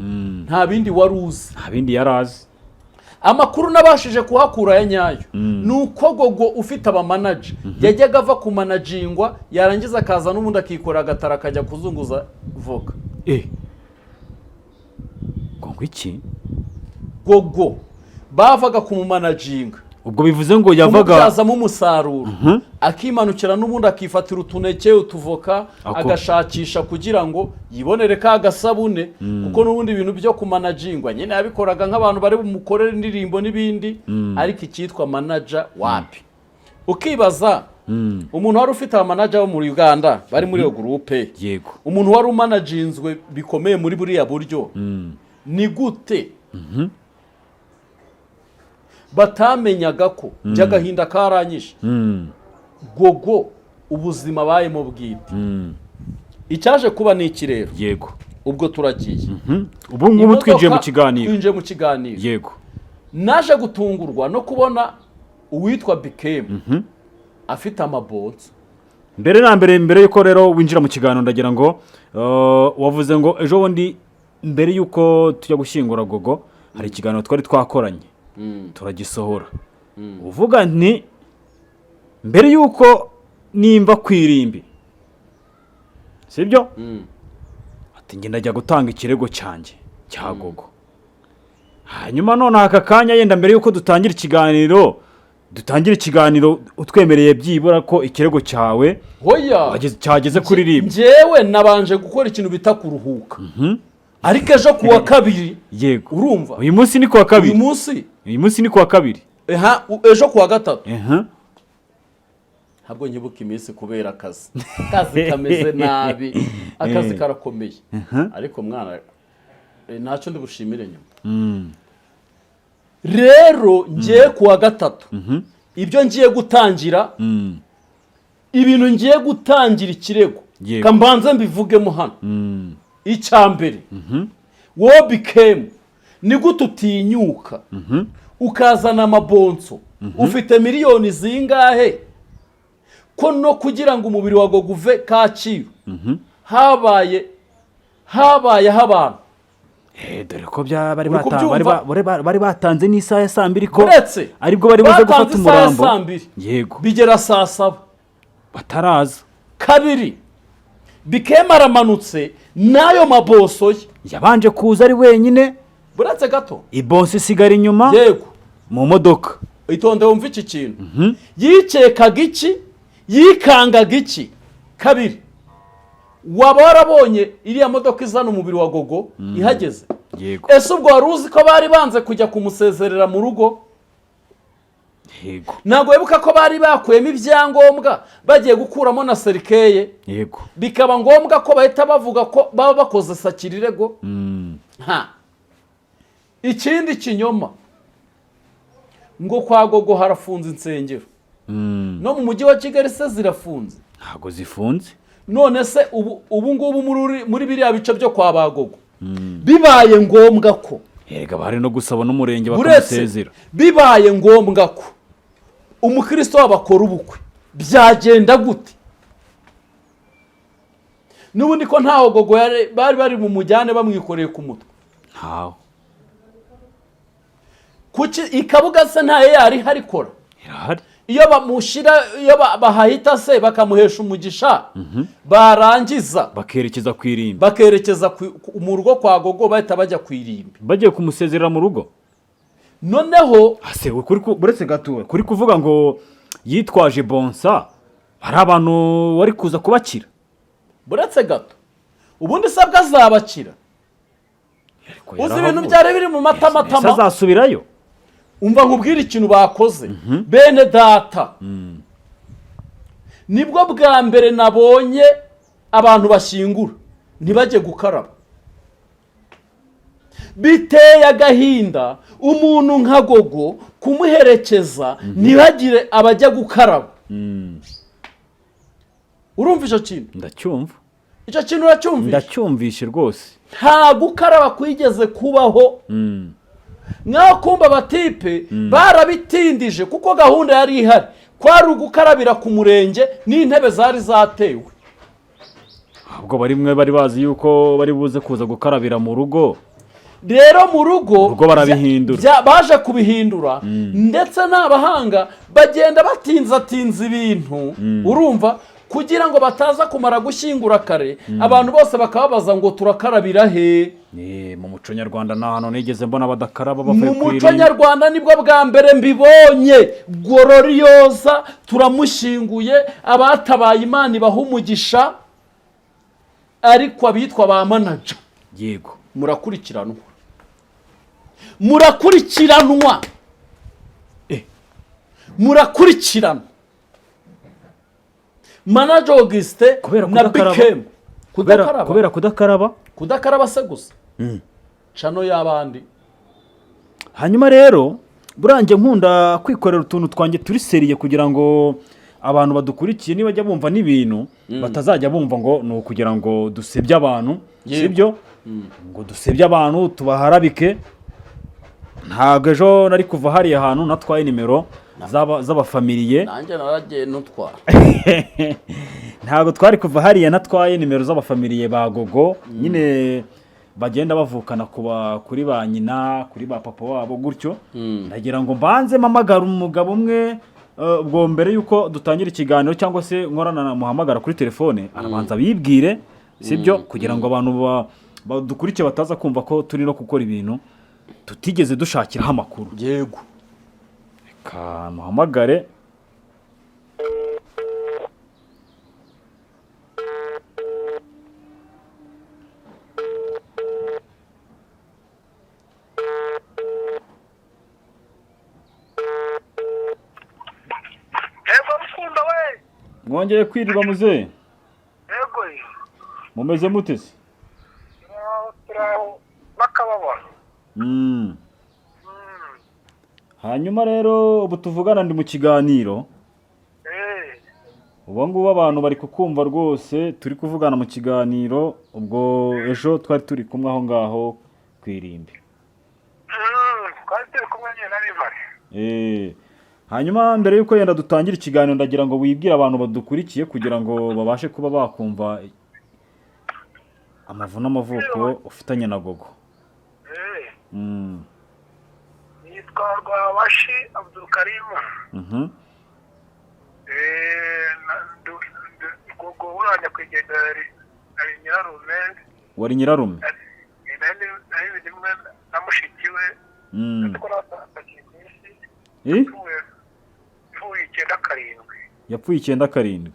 Speaker 1: nta bindi wari uzi.
Speaker 2: Nta bindi yari azi.
Speaker 1: Amakuru nabashije kuhakura ya nyayo ni uko Gogo ufite abamanager yajyaga ava ku manajingwa, yarangiza akaza n'ubundi akikora agatara, akajya kuzunguza voka.
Speaker 2: Ngo iki?
Speaker 1: Gogo bavaga kumumanajinga,
Speaker 2: Ubwo bivuze ngo yavaga
Speaker 1: kumubyazamo umusaruro, akimanukira n'ubundi akifatira utuneke, utuvoka, agashakisha kugira ngo yibonere ka gasabune, kuko n'ubundi ibintu byo kumanajingwa nyine yabikoraga nk'abantu bari bumukorere indirimbo n'ibindi, ariko icyitwa manager wapi. Ukibaza umuntu wari ufite abamanager bo muri Uganda bari muri iyo groupe, umuntu wari umanajinzwe bikomeye muri buriya buryo, ni gute batamenyaga ko by'agahinda karanyishe Gogo ubuzima abayemo bwite? Icyaje kuba ni iki rero? Ubwo turagiye.
Speaker 2: Ubu ngubu twinjiye mu kiganiro.
Speaker 1: Twinjiye mu kiganiro. Naje gutungurwa no kubona uwitwa Bikemu afite amabonso.
Speaker 2: Mbere na mbere, mbere y'uko rero winjira mu kiganiro, ndagira ngo wavuze ngo ejo bundi mbere y'uko tujya gushyingura Gogo hari ikiganiro twari twakoranye turagisohora, uvuga nti mbere y'uko nimba ku irimbi, sibyo? Ati: "Njye ndajya gutanga ikirego cyanjye cya Gogo." Hanyuma noneho aka kanya, yenda mbere y'uko dutangira ikiganiro. Dutangire ikiganiro utwemereye byibura ko ikirego cyawe
Speaker 1: Hoya.
Speaker 2: Cyageze kuri RIB.
Speaker 1: Njyewe nabanje gukora ikintu bita kuruhuka, ariko ejo kuwa kabiri, urumva?
Speaker 2: Uyu munsi ni kuwa
Speaker 1: Uyu
Speaker 2: kabiri.
Speaker 1: munsi.
Speaker 2: Uyu munsi ni kuwa kabiri.
Speaker 1: Eha, ejo kuwa gatatu. Ntabwo nyibuka iminsi kubera akazi. Akazi kameze nabi, akazi karakomeye, ariko mwana, ntacyo ndi bushimire nyuma. Rero ngiye kuwa gatatu, ibyo ngiye gutangira, ibintu ngiye gutangira ikirego, kambanze mbivugemo hano. Icya mbere, wowe Bikemu, ni gute utinyuka ukazana amabonso? Ufite miliyoni zingahe, ko no kugira ngo umubiri wa Gogo uve Kacyiru habayeho abantu?
Speaker 2: Dore ko bari
Speaker 1: Uri kubyumva?
Speaker 2: bari batanze n'isaha ya saa 2 ko
Speaker 1: Uretse
Speaker 2: aribwo bari buze gufata
Speaker 1: batanze isaha ya
Speaker 2: umurambo.
Speaker 1: saa 2, bigera saa 7
Speaker 2: bataraza.
Speaker 1: Kabiri, Bikemu aramanutse n'ayo maboso ye.
Speaker 2: Yabanje kuza ari wenyine.
Speaker 1: Buretse gato.
Speaker 2: Ibonso isigara inyuma mu modoka.
Speaker 1: Itonde wumve iki kintu. Yikekaga iki? Yikangaga iki? Kabiri, waba warabonye iriya modoka izana umubiri wa Gogo ihageze?
Speaker 2: Yego.
Speaker 1: Ese ubwo wari uzi ko bari banze kujya kumusezerera mu rugo?
Speaker 2: Yego.
Speaker 1: Ntabwo wibuka ko bari bakuyemo ibyangombwa, bagiye gukuramo na cercueil?
Speaker 2: Yego.
Speaker 1: Bikaba ngombwa ko bahita bavuga ko baba bakoze sacrilège. Ha, ikindi kinyoma, ngo kwa Gogo harafunze insengero. No mu mujyi wa Kigali se zirafunze?
Speaker 2: Ntabwo zifunze.
Speaker 1: None se ubu ngubu muri biriya bice byo kwa Bagogo, bibaye ngombwa ko
Speaker 2: Erega bari no gusaba n'umurenge
Speaker 1: Uretse,
Speaker 2: bakamusezera.
Speaker 1: bibaye ngombwa ko umukristo wabo akora ubukwe, byagenda gute? N'ubundi ko ntaho Gogo bari bumujyane bamwikoreye ku mutwe?
Speaker 2: Ntawe.
Speaker 1: Kuki ikabuga se ntayo yari ihari ikora?
Speaker 2: Irahari.
Speaker 1: Iyo bamushyira, iyo bahahita se bakamuhesha umugisha, barangiza
Speaker 2: bakerekeza ku irimbi.
Speaker 1: Bakerekeza mu rugo kwa Gogo, bahita bajya ku irimbi.
Speaker 2: Bagiye kumusezerera mu rugo.
Speaker 1: Noneho
Speaker 2: Ase we buretse gato, kuri kuvuga ngo yitwaje bonsa, hari abantu wari kuza kubakira?
Speaker 1: Buretse gato, ubundi se bwo azabakira?
Speaker 2: Ariko
Speaker 1: Uzi ibintu
Speaker 2: yarahavuye.
Speaker 1: byari biri mu
Speaker 2: Ese
Speaker 1: matamatama.
Speaker 2: azasubirayo?
Speaker 1: Umva nkubwire ikintu bakoze, bene data. Nibwo bwa mbere nabonye abantu bashyingura ntibajye gukaraba. Biteye agahinda, umuntu nka Gogo kumuherekeza ntibagire abajya gukaraba. Urumva icyo kintu?
Speaker 2: Ndacyumva.
Speaker 1: Icyo kintu uracyumvishe?
Speaker 2: Ndacyumvishe rwose.
Speaker 1: Nta gukaraba kwigeze kubaho. Nk'aho kumva abatipe barabitindije, kuko gahunda yari ihari kwari ugukarabira ku murenge, n'intebe zari zatewe.
Speaker 2: Ahubwo barimwe bari bazi yuko bari buze kuza gukarabira mu rugo.
Speaker 1: Rero mu rugo
Speaker 2: Mu rugo barabihindura.
Speaker 1: Baje kubihindura, ndetse n'abahanga bagenda batinzatinza ibintu, urumva, kugira ngo bataza kumara gushyingura kare, abantu bose bakababaza ngo turakarabira he?
Speaker 2: Mu muco nyarwanda nta hantu nigeze mbona badakaraba bavuye
Speaker 1: Mu
Speaker 2: ku
Speaker 1: muco
Speaker 2: irimbi.
Speaker 1: nyarwanda nibwo bwa mbere mbibonye. Gororiyoza turamushyinguye, abatabaye Imana ibaha umugisha, ariko abitwa ba manager, murakurikiranwa, murakurikiranwa, murakurikiranwa. Manager Augustin
Speaker 2: Kubera
Speaker 1: na
Speaker 2: kudakaraba.
Speaker 1: Bikemu.
Speaker 2: Kubera
Speaker 1: Kudakaraba.
Speaker 2: Kubera kudakaraba.
Speaker 1: Kudakaraba se gusa, cano y'abandi.
Speaker 2: Hanyuma rero burangiye nkunda kwikorera utuntu twanjye turi sérieux, kugira ngo abantu badukurikiye nibajya bumva n'ibintu batazajya bumva ngo ni ukugira ngo dusebye abantu. Sibyo, ngo dusebye abantu tubaharabike. Ntabwo ejo nari kuva hariya hantu natwaye nimero z'abafamiliye.
Speaker 1: Nanjye naragiye ntutwara.
Speaker 2: Ntabwo twari kuva hariya natwaye nimero z'abafamiliye ba Gogo nyine, bagenda bavukana kuba kuri ba nyina, kuri ba papa wabo gutyo. Ndagira ngo mbanze mpamagara umugabo umwe, ubwo mbere y'uko dutangira ikiganiro cyangwa se nkorana na muhamagara kuri telefone, arabanza bibwire, sibyo, kugira ngo abantu badukurikiye bataza kumva ko turi no gukora ibintu tutigeze dushakiraho amakuru.
Speaker 1: Yego.
Speaker 2: Kamuhamagare.
Speaker 3: Yego Rukundo we.
Speaker 2: Mwongeye kwirirwa muzehe.
Speaker 3: Yego.
Speaker 2: Mumeze mute se?
Speaker 3: Turaho, turaho n'akababaro.
Speaker 2: Hanyuma rero ubu tuvugana ndi mu kiganiro. Ubu ngubu abantu bari kukumva rwose, turi kuvugana mu kiganiro. Ubwo ejo twari turi kumwe aho ngaho ku irimbi.
Speaker 3: Twari turi kumwe nyine na Rivare.
Speaker 2: Hanyuma mbere y'uko yenda dutangira ikiganiro, ndagira ngo wibwire abantu badukurikiye kugira ngo babashe kuba bakumva amavu n'amavuko ufitanye na Gogo.
Speaker 3: Yitwa Rwabashi Abdulkarim. Gogo uriya nyakwigendera yari nyirarume.
Speaker 2: Wari nyirarume?
Speaker 3: Nari rimwe na mushiki we. Ariko nawe atakiri ku isi. Yapfuye 97.
Speaker 2: Yapfuye 97.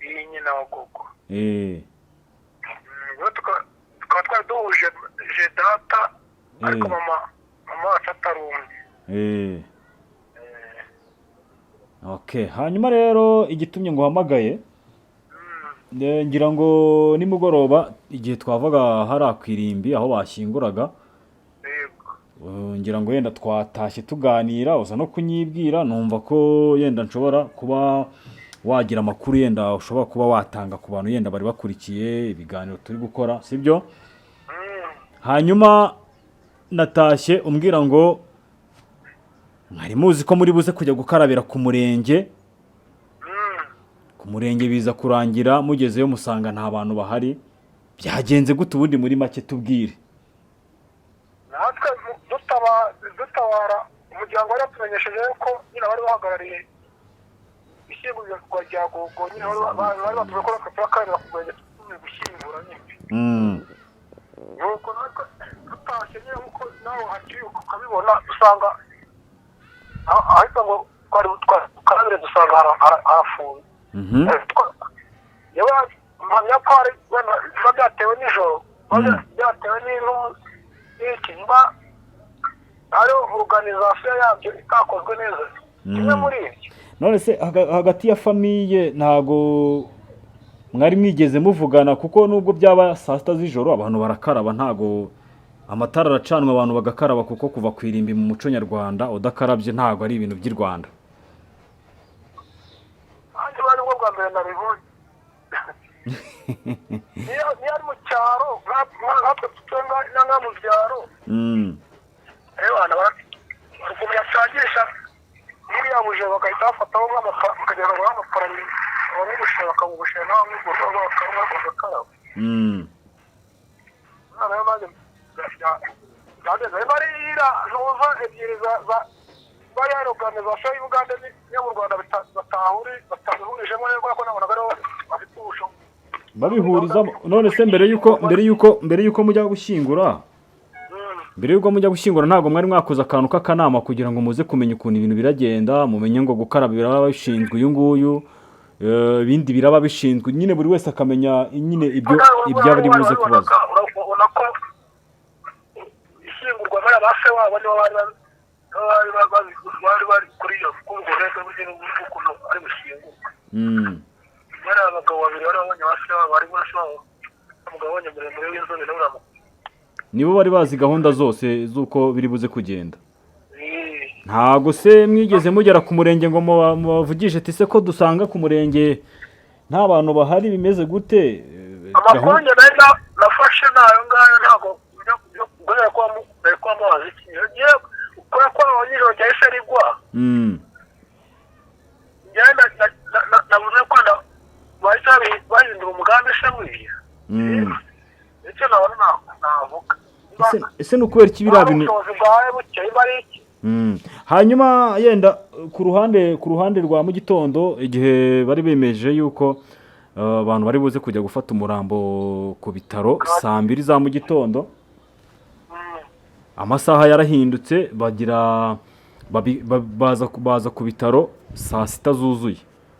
Speaker 3: Iyi nyina wa Gogo. Rero tukaba twari duhuje data, ariko mama wacu atari umwe.
Speaker 2: Okay, hanyuma rero igitumye ngo uhamagaye, ngira ngo nimugoroba igihe twavaga hariya ku irimbi aho bashyinguraga, ngira ngo yenda twatashye tuganira, uza no kunyibwira, numva ko yenda nshobora kuba wagira amakuru yenda ushobora kuba watanga ku bantu yenda bari bakurikiye ibiganiro turi gukora, sibyo? Hanyuma natashye umbwira ngo mwari muzi ko muri buze kujya gukarabira ku murenge. Ku murenge biza kurangira mugezeyo musanga nta bantu bahari. Byagenze gute ubundi muri make tubwire?
Speaker 3: Natwe dutabara umuryango wari watumenyesheje yuko nyine bari bahagarariye ishyingurwa rya Gogo, nyine bari batubwiye ko natwe turakarabira ku murenge gushyingura nyine. Nuko natwe dutashye nyine nkuko nawe haciye ukabibona, usanga ahita ngo twari twakarabire dusanga harafunze. Yewe mpamya ko hari biba byatewe nijoro, byatewe n'iki, niba ari organization yabyo itakozwe neza, kimwe muri ibyo.
Speaker 2: None se hagati ya famille ntago mwari mwigeze muvugana? Kuko nubwo byaba saa sita z'ijoro abantu barakaraba, ntago amatara aracanwa abantu bagakaraba, kuko kuva ku irimbi mu muco nyarwanda udakarabye ntago ari ibintu by'i Rwanda.
Speaker 3: Nanjye bari bwo bwa mbere nabibonye. Niyo ari mu cyaro, nkatwe dutunga inka mu byaro. Rero ukuntu yacangisha buriya buje bagahita bafataho bakagenda nk'amafaranga, abamugusha bakamugusha n'abamugura bagakaraba. Noneho nanjye byageze niba ari iriya ntuza ebyiri za bariya organization y'Uganda n'iyo mu Rwanda batabihurijemo neza, kuko nabonaga aribo bafite ubushobozi
Speaker 2: babihuriza. None se mbere y'uko mujya gushyingura, mbere y'uko mujya gushyingura ntabwo mwari mwakoze akantu k'akanama kugira ngo muze kumenya ukuntu ibintu biragenda, mumenye ngo gukaraba biraba bishinzwe uyu nguyu, ibindi biraba bishinzwe nyine, buri wese akamenya nyine ibyo ibyaba ari buze kubaza.
Speaker 3: Urabona ko ishyingurwa bariya ba se wabo nibo bari bari kuri iyo kuri urwo rwego rw'ukuntu ari bushyingurwe. Bariya abagabo babiri bari babonye ba se wabo, harimo se wabo umugabo wabonye muremure w'inzobe nawe uriya mukuru.
Speaker 2: Nibo bari bazi gahunda zose z'uko biri buze kugenda. Ntago se mwigeze mugera ku murenge ngo mubavugishe ati se ko dusanga ku murenge nta bantu bahari bimeze gute?
Speaker 3: Amakuru njye nari nafashe nayo ngayo, ntago kubera ko mubaza iki kubera ko abonye ijoro ryahise rigwa. Njyewe navuze ko bahise bahindura umugambi se buriya. Icyo nabona navuga.
Speaker 2: Ese ni ukubera iki biriya bintu?
Speaker 3: Ubushobozi bwawe buke niba ari iki.
Speaker 2: Hanyuma yenda ku ruhande rwa mu gitondo igihe bari bemeje yuko abantu bari buze kujya gufata umurambo ku bitaro saa mbiri za mu gitondo, amasaha yarahindutse, bagira Baza ku bitaro saa 6 zuzuye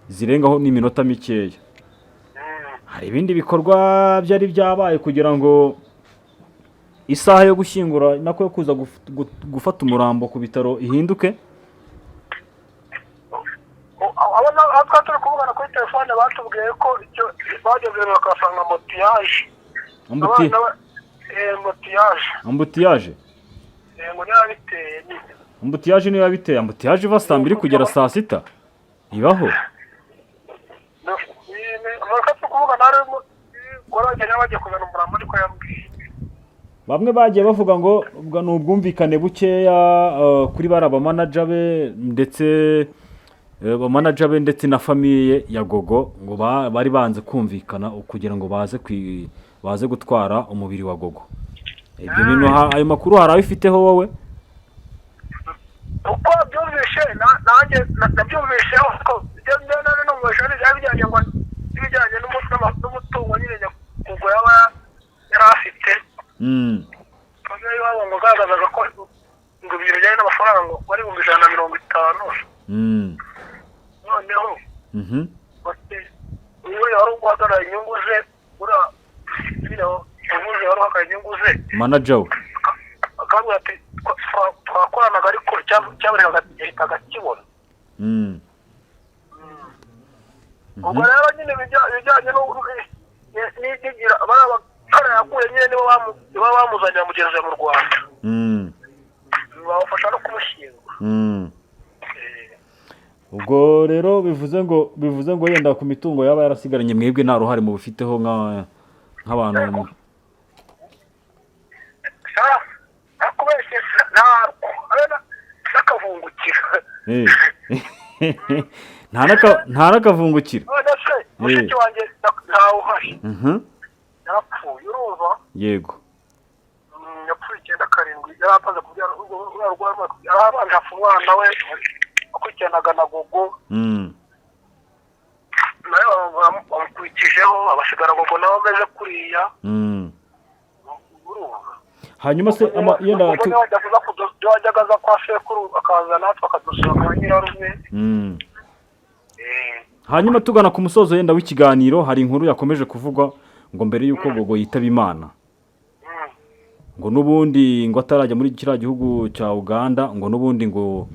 Speaker 2: zirengaho n'iminota mikeya. Hari ibindi bikorwa byari byabaye kugira ngo isaha yo gushyingura, nako yo kuza gufata umurambo ku bitaro ihinduke?
Speaker 3: Abo twari turi kuvugana kuri telefone batubwiye ko icyo bageze bakahasanga embouteillage. Embouteillage.
Speaker 2: Embouteillage.
Speaker 3: Ngo niba biteye nyine.
Speaker 2: Embouteillage niyo yabiteye. Embouteillage iva saa 2 kugera saa 6 ibaho?
Speaker 3: Amakuru turi kuvugana harimo ngo bagiye kuzana umurambo, ariko yambwiye.
Speaker 2: Bamwe bagiye bavuga ngo ubwo ni ubwumvikane bukeya kuri bari abamanager be ndetse bamanager be ndetse na famille ya Gogo, ngo bari banze kumvikana kugira ngo baze gutwara umubiri wa Gogo. Ibyo bintu ayo makuru hari ayo ufiteho wowe?
Speaker 3: Uko byumvishe nanjye nabyumvisheho ko ibyo nari numvishe byari bijyanye ngo n'ibijyanye n'umutungo nyine Gogo yaba yari afite. Iwabo ngo garagazaga ko ngo ibyo bijyanye n'amafaranga ngo wari 150,000. Noneho bati uyu wari uhagarariye inyungu ze, uriya nyine uvuze wari uhagarariye inyungu ze,
Speaker 2: Manager we.
Speaker 3: Akambwira ati twakoranaga ariko cyabonekaga yahitaga akibona. Ubwo rero nyine ibijyanye n'igira bariya bakara yaguye nyine nibo bamuzanye bamugeze mu Rwanda, bamufasha no kumushyingura.
Speaker 2: Ubwo rero bivuze ngo yenda ku mitungo yaba yarasigaranye mwebwe nta ruhare mu bufiteho nk'abantu?
Speaker 3: Nakubeshye, ntarwo habe n'akavungukira.
Speaker 2: Nta n'akavungukira.
Speaker 3: None se mushiki wanjye ntawe uhari, yarapfuye, urumva?
Speaker 2: Yego.
Speaker 3: Yapfuye 97, yari amaze kubyara uriya yari abanje apfa umwana we wakurikiranaga na Gogo, nawe bamukurikijeho abasigara Gogo nawe ameze kuriya. Urumva?
Speaker 2: Hanyuma se yenda
Speaker 3: Gogo niwe wajyaga aza kwa sekuru, akaza natwe akadusura kwa nyirarume.
Speaker 2: Hanyuma tugana ku musozo yenda w'ikiganiro, hari inkuru yakomeje kuvugwa ngo mbere y'uko Gogo yitaba Imana, ngo n'ubundi ngo atarajya muri kiriya gihugu cya Uganda, ngo n'ubundi ngo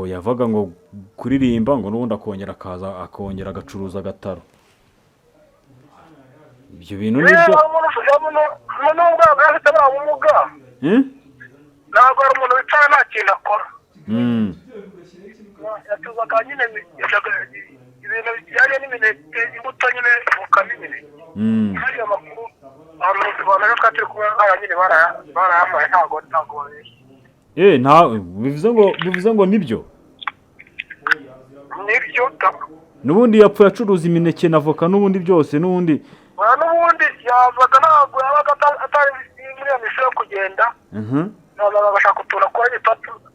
Speaker 2: yavaga ngo kuririmba, ngo n'ubundi akongera akaza akongera agacuruza agataro. Ibyo bintu nibyo?
Speaker 3: Nubwo afite buriya bumuga, ntabwo ari umuntu wicara nta kintu akora. Yatuzaga nyine ibintu bijyanye n'imineke, imbuto nyine, voka n'imineke. Hariya amakuru abantu rero twari turi kumwe hariya nyine barayampaye, ntabwo babeshya.
Speaker 2: Nta bivuze ngo nibyo?
Speaker 3: Nibyo.
Speaker 2: N'ubundi yapfuye acuruza imineke na voka n'ubundi byose n'ubundi.
Speaker 3: Oya, n'ubundi yazaga, ntabwo yabaga atari muri iyo misiyo yo kugenda. Yazaga agashaka utuntu akora nyine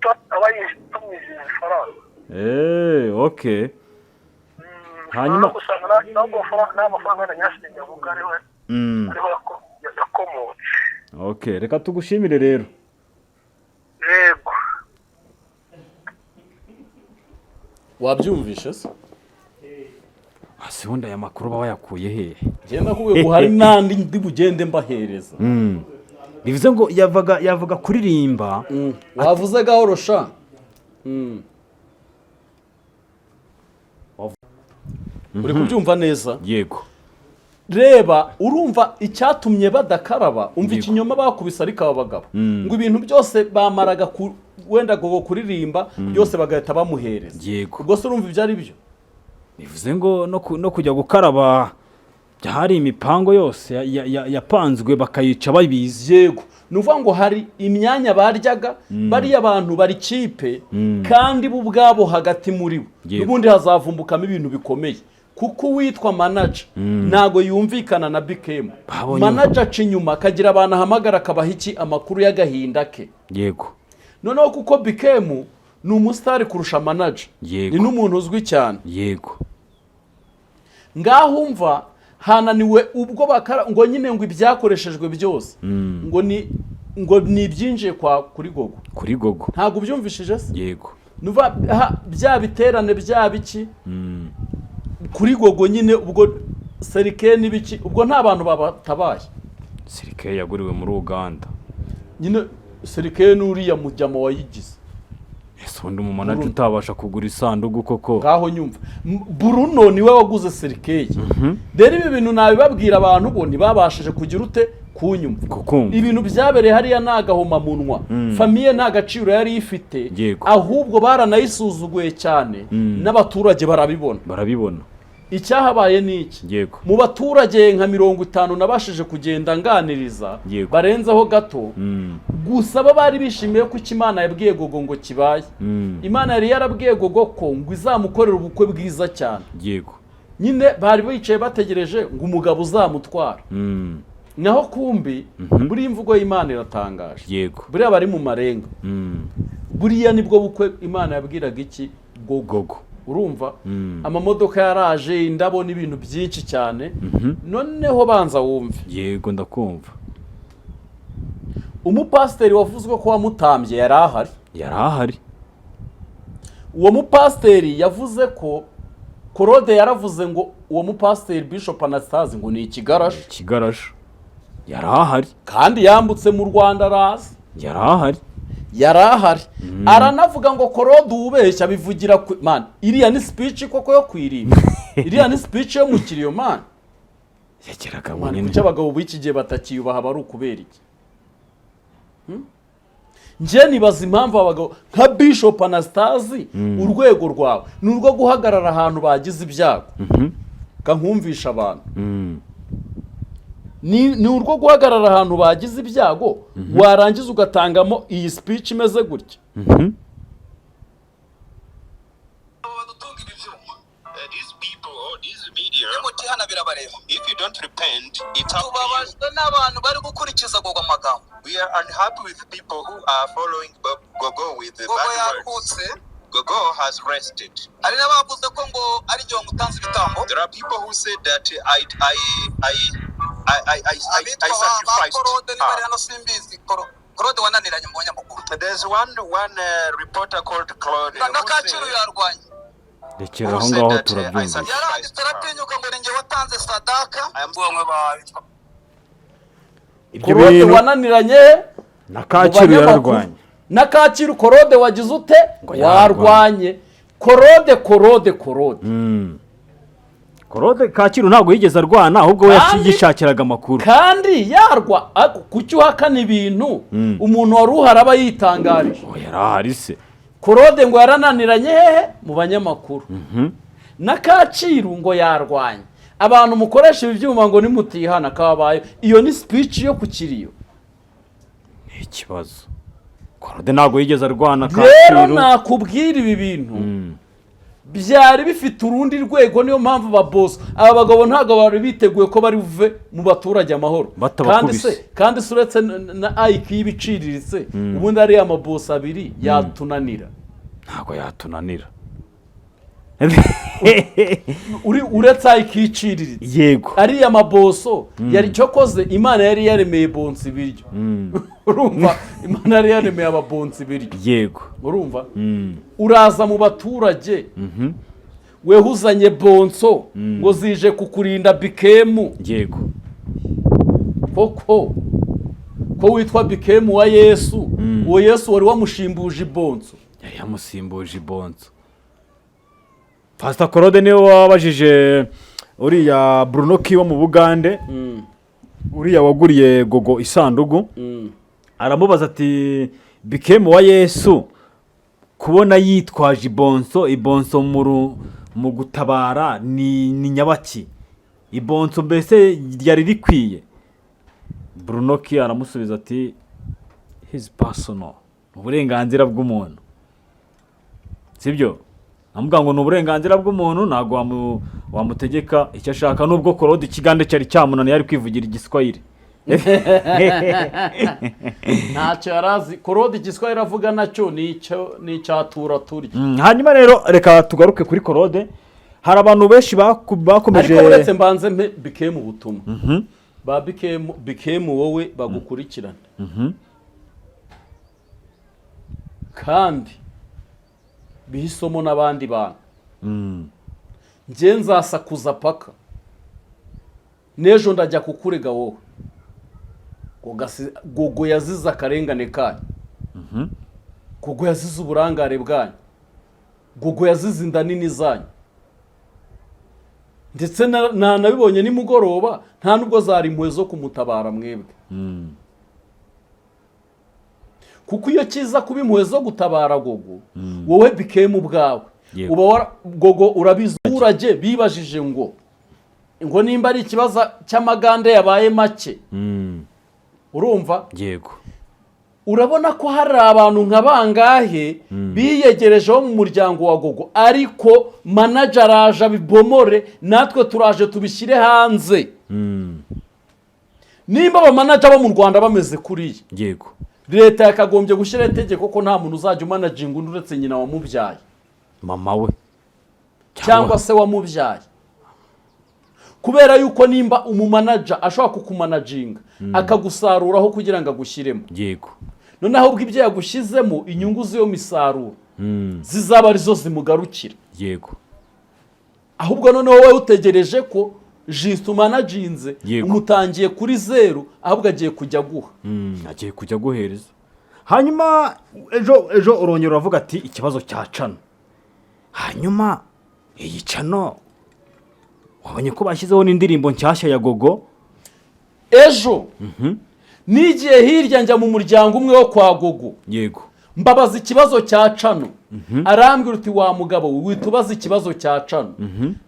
Speaker 3: tuba aba tumwinjiriza ifaranga.
Speaker 2: Okay. Hanyuma-
Speaker 3: Gusanga ntabwo n'amafaranga wenda nyirasenge avuga ariho ariho yakomotse.
Speaker 2: Okay, reka tugushimire rero.
Speaker 3: Yego.
Speaker 1: Wabyumvishe se?
Speaker 2: Ese ubundi aya makuru baba bayakuye hehe?
Speaker 1: Ngenda kubwiye ngo hari n'andi ndi bugende mbahereza.
Speaker 2: Bivuze ngo yavaga kuririmba.
Speaker 1: Wavuze gahoro sha. Uri kubyumva neza?
Speaker 2: Yego.
Speaker 1: Reba, urumva icyatumye badakaraba, umva
Speaker 2: Yego.
Speaker 1: ikinyoma bakubise. Ariko aba bagabo ngo ibintu byose bamaraga wenda ngo kuririmba byose bagahita bamuhereza. Ubwo se urumva ibyo ari byo?
Speaker 2: Bivuze ngo no kujya gukaraba byari imipango yose yapanzwe bakayica babizi.
Speaker 1: Yego, ni ukuvuga ngo hari imyanya baryaga bariya bantu bari kipe, kandi bo ubwabo hagati muri bo n'ubundi hazavumbukamo ibintu bikomeye, kuko uwitwa manager ntago yumvikana na Bikem. Manager aca inyuma akagira abantu ahamagara akabaha iki amakuru y'agahinda ke. Noneho kuko Bikem ni umusitari kurusha manager, ni n'umuntu uzwi cyane. Ngaho umva hananiwe ubwo bakara ngo nyine ngo ibyakoreshejwe byose ngo ni Ngo ni ibyinjiye kwa kuri Gogo.
Speaker 2: Kuri Gogo.
Speaker 1: Ntabwo ubyumvishije se?
Speaker 2: Yego.
Speaker 1: Nuva bya biterane bya biki kuri Gogo nyine, ubwo cercueil n'ibiki, ubwo nta bantu babatabaye.
Speaker 2: Cercueil yaguriwe muri Uganda.
Speaker 1: Nyine cercueil n'uriya mujyama wayigize.
Speaker 2: Ese ubundi umumanager utabasha kugura isanduku koko?
Speaker 1: Ngaho nyumva. Bruno niwe waguze cercueil. Rero ibi bintu nabibabwira, abantu bo ntibabashije kugira ute? Kunyumva.
Speaker 2: Kukumva.
Speaker 1: Ibintu byabereye hariya ni agahomamunwa. Famille nta gaciro yari ifite, ahubwo baranayisuzuguye cyane, n'abaturage barabibona.
Speaker 2: Barabibona.
Speaker 1: Icyahabaye ni iki? Mu baturage nka 50 nabashije kugenda nganiriza, barenzeho gato, gusa bo bari bishimiye ko icyo Imana yabwiye Gogo ngo kibaye. Imana yari yarabwiye Gogo ko ngo izamukorera ubukwe bwiza cyane. Nyine bari bicaye bategereje ngo umugabo uzamutwara. Naho kumbi buriya imvugo y'Imana iratangaje. Buriya bari mu marenga. Buriya nibwo bukwe Imana yabwiraga iki? Gogo.
Speaker 2: Gogo.
Speaker 1: Urumva, amamodoka yaraje, indabo n'ibintu byinshi cyane. Noneho banza wumve.
Speaker 2: Yego, ndakumva.
Speaker 1: Umupasiteri wavuzwe ko wamutambye yari ahari.
Speaker 2: Yari ahari.
Speaker 1: Uwo mupasiteri yavuze ko Claude yaravuze ngo uwo mupasiteri Bishop Anastase ngo ni ikigarasha.
Speaker 2: Ikigarasha, yari ahari.
Speaker 1: Kandi yambutse mu Rwanda araza.
Speaker 2: Yari ahari.
Speaker 1: Yari ahari, aranavuga ngo Claude wubeshya bivugira ku man. Iriya ni speech koko yo kwirimba? Iriya ni speech yo mu kiriyo, man?
Speaker 2: Yageraga
Speaker 1: Man,
Speaker 2: nyine.
Speaker 1: kuki abagabo b'iki gihe batakiyubaha? Bari ukubera iki? Njye nibaza impamvu abagabo nka Bishop Anastase, urwego rwawe ni urwo guhagarara ahantu bagize ibyago, kankumvisha abantu, ni urwo guhagarara ahantu bagize ibyago, warangiza ugatangamo iyi speech imeze gutya.
Speaker 4: Abo badutunga ibi byuma.
Speaker 5: These people or these media,
Speaker 4: Nimutihana birabareba.
Speaker 5: if you don't repent, it's up to you.
Speaker 4: Tubabajwe n'abantu bari gukurikiza Gogo amagambo.
Speaker 5: We are unhappy with people who are following Gogo with the
Speaker 4: Gogo
Speaker 5: bad words.
Speaker 4: yaruhutse.
Speaker 5: Gogo has rested.
Speaker 4: Hari n'abavuze ko ngo ari jye wamutanze ibitambo.
Speaker 5: There are people who said that I, I, I, I, I, I
Speaker 4: Abitwa ba
Speaker 5: sacrificed
Speaker 4: Claude niba ari
Speaker 5: her.
Speaker 4: hano simbizi. Claude wananiranye mu banyamakuru.
Speaker 5: There's one reporter called Claude
Speaker 4: Na
Speaker 5: who
Speaker 4: Kacyiru
Speaker 5: said,
Speaker 4: yarwanye.
Speaker 2: Rekera aho ngaho, turabyumvise.
Speaker 4: Yaranditse aratinyuka ngo ni njye watanze sadaka. Bamwe bitwa
Speaker 2: Ibyo
Speaker 1: Claude
Speaker 2: bintu
Speaker 1: wananiranye
Speaker 2: na
Speaker 1: mu
Speaker 2: Kacyiru
Speaker 1: banyamakuru.
Speaker 2: yararwanye.
Speaker 1: Na Kacyiru, Claude wagize ute?
Speaker 2: Ngo yararwanye.
Speaker 1: Warwanye. Claude, Claude, Claude.
Speaker 2: Claude Kacyiru ntabwo yigeze arwana, ahubwo we yishakiraga amakuru.
Speaker 1: Kandi yarwa, ariko kuki uhakana ibintu umuntu wari uhari aba yitangarije?
Speaker 2: Oh, yari ahari se.
Speaker 1: Claude ngo yarananiranye hehe? Mu banyamakuru. Na Kacyiru ngo yarwanye. Abantu mukoresha ibi byuma ngo nimutihana kabaye. Iyo ni speech yo ku kiriyo?
Speaker 2: Ni ikibazo, Claude ntabwo yigeze arwana.
Speaker 1: Rero
Speaker 2: Kacyiru
Speaker 1: nakubwira, ibi bintu byari bifite urundi rwego. Niyo mpamvu ba boss, aba bagabo ntabwo bari biteguye ko bari buve mu baturage amahoro.
Speaker 2: Batabakubise.
Speaker 1: Kandi se uretse na IQ y'ibiciriritse, ubundi ariya mabosi abiri yatunanira?
Speaker 2: Ntabwo yatunanira.
Speaker 1: Uretse IQ iciriritse, ariya maboso yari cyokoze Imana yari yaremeye bonsi ibiryo. Urumva, Imana yari yaremeye ababonsi ibiryo. Urumva, uraza mu baturage, weho uzanye bonso ngo zije kukurinda bikemu. Koko ko witwa Bikemu wa Yesu, uwo Yesu wari wamushimbuje ibonso?
Speaker 2: Yari yamusimbuje ibonso. Pasita Claude niwe wabajije uriya Bruno Ki wo mu Bugande, uriya waguriye Gogo isanduku, aramubaza ati: "Bikemu wa Yesu kubona yitwaje ibonso, ibonso mu gutabara ni nyabaki? Ibonso mbese ryari rikwiye?" Bruno Ki aramusubiza ati: "His personal, uburenganzira bw'umuntu." Sibyo? Amubwira ngo ni uburenganzira bw'umuntu, ntabwo wamutegeka icyo ashaka, nubwo Claude ikigande cyari cyamunaniye, ari kwivugira igiswahili.
Speaker 1: Ntacyo yari azi Claude. Igiswahili avuga nacyo ni icyo, ni icyatura turya.
Speaker 2: Hanyuma rero reka tugaruke kuri Claude. Hari abantu benshi bakomeje
Speaker 1: Ariko uretse mbanze mpe Bikemu ubutumwa. Ba Bikemu, Bikemu, wowe bagukurikirana. Kandi bihe isomo n'abandi bantu. Njye nzasakuza paka n'ejo, ndajya kukurega wowe. Gogo yazize akarengane kanyu, Gogo yazize uburangare bwanyu, Gogo yazize inda nini zanyu. Ndetse nabibonye nimugoroba, nta nubwo zari impuhwe zo kumutabara mwebwe, kuko iyo kiza kuba impuhwe zo gutabara Gogo, wowe bikemu ubwawe uba Gogo urabizi. Abaturage bibajije ngo nimba ari ikibazo cy'amagande yabaye make. Urumva?
Speaker 2: Yego.
Speaker 1: Urabona ko hari abantu nka bangahe biyegerejeho mu muryango wa Gogo, ariko manager araje abibomore, natwe turaje tubishyire hanze. Nimba abamanager bo mu Rwanda bameze kuriya, leta yakagombye gushyiraho itegeko ko nta muntu uzajya umanaginga undi uretse nyina wamubyaye,
Speaker 2: mama we
Speaker 1: cyangwa se wamubyaye. Kubera yuko nimba umumanager ashobora kukumanaginga akagusaruraho kugira ngo agushyiremo, noneho ubwo ibyo yagushyizemo, inyungu z'iyo misaruro zizaba arizo zimugarukira. Ahubwo noneho wowe utegereje ko jisite umanaginze, umutangiye kuri zeru, ahubwo agiye kujya aguha.
Speaker 2: Agiye kujya aguhereza. Hanyuma ejo urongera uravuga ati ikibazo cya channel. Hanyuma iyi channel, wabonye ko bashyizeho n'indirimbo nshyashya ya Gogo?
Speaker 1: Ejo nigiye hirya, njya mu muryango umwe wo kwa Gogo, mbabaza ikibazo cya channel. Arambwira uti: "Wa mugabo we, wita ubaza ikibazo cya channel,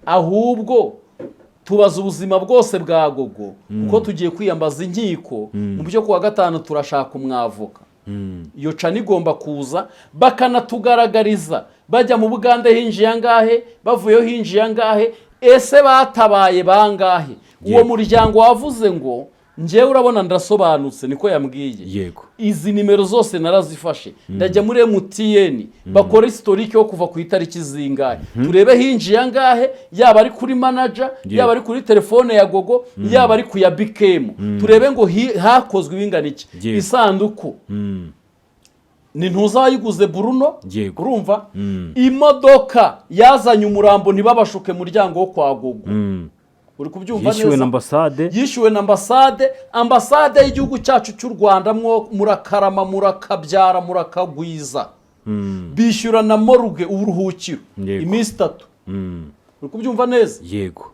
Speaker 1: ahubwo tubaza ubuzima bwose bwa Gogo, kuko tugiye kwiyambaza inkiko mu byo kuwa gatanu, turashaka umwavoka. Iyo channel igomba kuza, bakanatugaragariza bajya mu Bugande hinjiye angahe, bavuyeho hinjiye angahe, ese batabaye bangahe?" Uwo muryango wavuze ngo: "Njyewe urabona ndasobanutse," niko yambwiye. "Izi nimero zose narazifashe, ndajya muri MTN bakora historique yo kuva ku itariki zingahe, turebe hinjiye angahe, yaba ari kuri manager, yaba ari kuri telefone ya Gogo, yaba ari ku ya Bikemu, turebe ngo hakozwe ibingana iki." Isanduku ni ntuzayiguze Bruno. Urumva, imodoka yazanye umurambo, ntibabashuke, muryango wo kwa Gogo. Uri kubyumva
Speaker 2: Yishyuwe
Speaker 1: neza?
Speaker 2: na ambasade.
Speaker 1: Yishyuwe na ambasade y'igihugu cyacu cy'u Rwanda. Mwo murakarama, murakabyara, murakagwiza. Bishyura na morgue, uburuhukiro, iminsi 3. Uri kubyumva neza?
Speaker 2: Yego.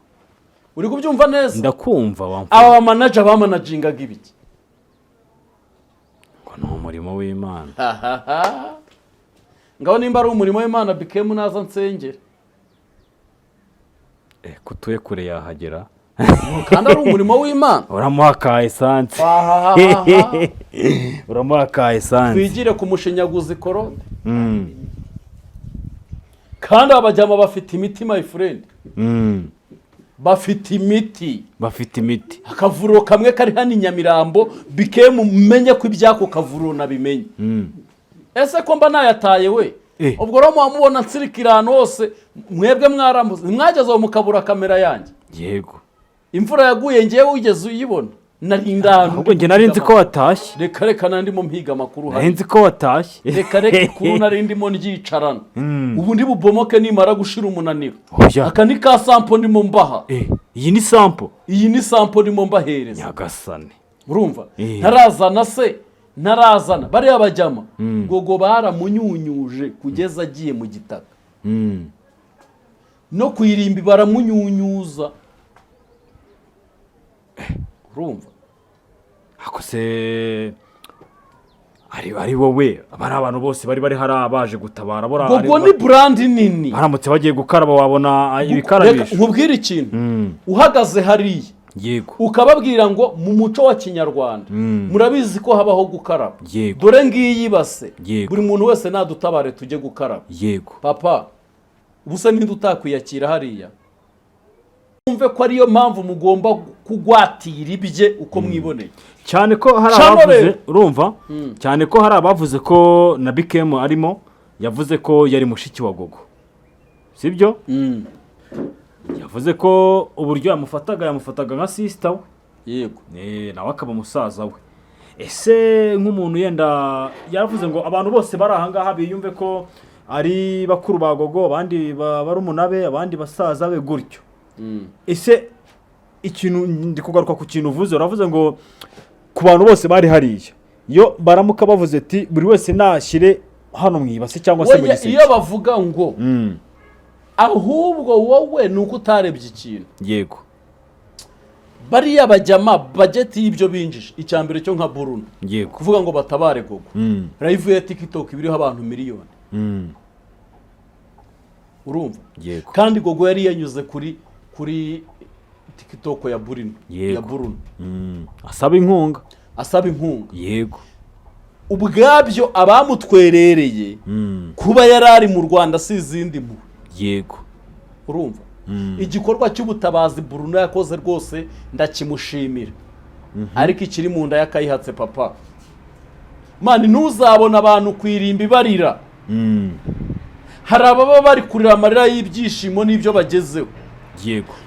Speaker 1: Uri kubyumva neza?
Speaker 2: Ndakumva wamfura.
Speaker 1: Aba bamanager bamanagingaga ibiki?
Speaker 2: Ngo ni umurimo w'Imana.
Speaker 1: Ahaha. Ngaho nimba ari umurimo w'Imana, Bikemu naza nsengere.
Speaker 2: Ko utuye kure yahagera?
Speaker 1: Kandi ari umurimo w'Imana.
Speaker 2: Uramuha ka essence.
Speaker 1: Ahahaha.
Speaker 2: Uramuha ka essence.
Speaker 1: Twigire ku mushinyaguzi korode. Kandi aba bajyama bafite imiti, my friend. Bafite imiti.
Speaker 2: Bafite imiti.
Speaker 1: Akavuriro kamwe kari hano i Nyamirambo, Bikemu, menye ko iby'ako kavuriro nabimenye. Ese ko mba nayataye we? Ubwo rero muba nsirikira ahantu hose, mwebwe mwarambuze, ntimwageze aho mukabura kamera yanjye?
Speaker 2: Yego.
Speaker 1: Imvura yaguye, ngewe wigeze uyibona narinda ahantu?
Speaker 2: Ahubwo njye nari nzi ko watashye.
Speaker 1: Reka reka, nandimo mpiga amakuru
Speaker 2: Nari
Speaker 1: hano.
Speaker 2: nzi ko watashye.
Speaker 1: Reka reka, ikuru nari ndimo ryicarana. Ubu ndi bubomoke nimara gushira umunaniro.
Speaker 2: Oya.
Speaker 1: Aka ni ka sample ndimo mbaha.
Speaker 2: Iyi ni sample?
Speaker 1: Iyi ni sample ndimo mbahereza.
Speaker 2: Nyagasane!
Speaker 1: Urumva, ntarazana se, ntarazana bariya bajyama. Gogo baramunyunyuje kugeza agiye mu gitaka. No ku irimbi baramunyunyuza, urumva?
Speaker 2: Ako se ari wowe, bari abantu bose bari hariya baje gutabara bora?
Speaker 1: Gogo ni brand nini.
Speaker 2: Baramutse bagiye gukaraba, wabona
Speaker 1: Reka
Speaker 2: ibikarabisho?
Speaker 1: nkubwire ikintu. Uhagaze hariya, ukababwira ngo mu muco wa kinyarwanda murabizi ko habaho gukaraba, dore ngiyi base, buri muntu wese nadutabare tujye gukaraba. Papa, ubusa ninde utakwiyakira hariya? Mwumve ko ariyo mpamvu mugomba kugwatira ibye uko mwiboneye.
Speaker 2: Cyane ko hari
Speaker 1: Channel
Speaker 2: abavuze
Speaker 1: rero.
Speaker 2: Urumva, cyane ko hari abavuze ko na Bikemu arimo, yavuze ko yari mushiki wa Gogo, sibyo? Yavuze ko uburyo yamufataga, yamufataga nka sister we. Nawe akaba musaza we. Ese nk'umuntu yenda yaravuze ngo abantu bose bari ahangaha biyumve ko ari bakuru ba Gogo, abandi barumuna be, abandi basaza be gutyo. Ese ikintu ndi kugaruka ku kintu uvuze, uravuze ngo ku bantu bose bari hariya, iyo baramuka bavuze ati buri wese nashyire hano mu ibase cyangwa se mu
Speaker 1: Oya,
Speaker 2: giseke.
Speaker 1: Iyo bavuga ngo ahubwo wowe ni uko utarebye ikintu. Bariya bajyama budget y'ibyo binjije, icya mbere cyo nka Bruno, kuvuga ngo batabare Gogo, live ya TikTok ibiriho abantu miliyoni, urumva?
Speaker 2: Yego.
Speaker 1: Kandi Gogo yari yanyuze kuri TikTok ya Bruno, ya Bruno,
Speaker 2: Asaba inkunga.
Speaker 1: Asaba inkunga. Ubwabyo abamutwerereye, kuba yari ari mu Rwanda si izindi mpuhwe. Urumva, igikorwa cy'ubutabazi Bruno yakoze rwose ndakimushimira, ariko ikiri mu nda y'akayihatse papa man, ntuzabona abantu ku irimbi barira. Hari ababa bari kurira amarira y'ibyishimo n'ibyo bagezeho.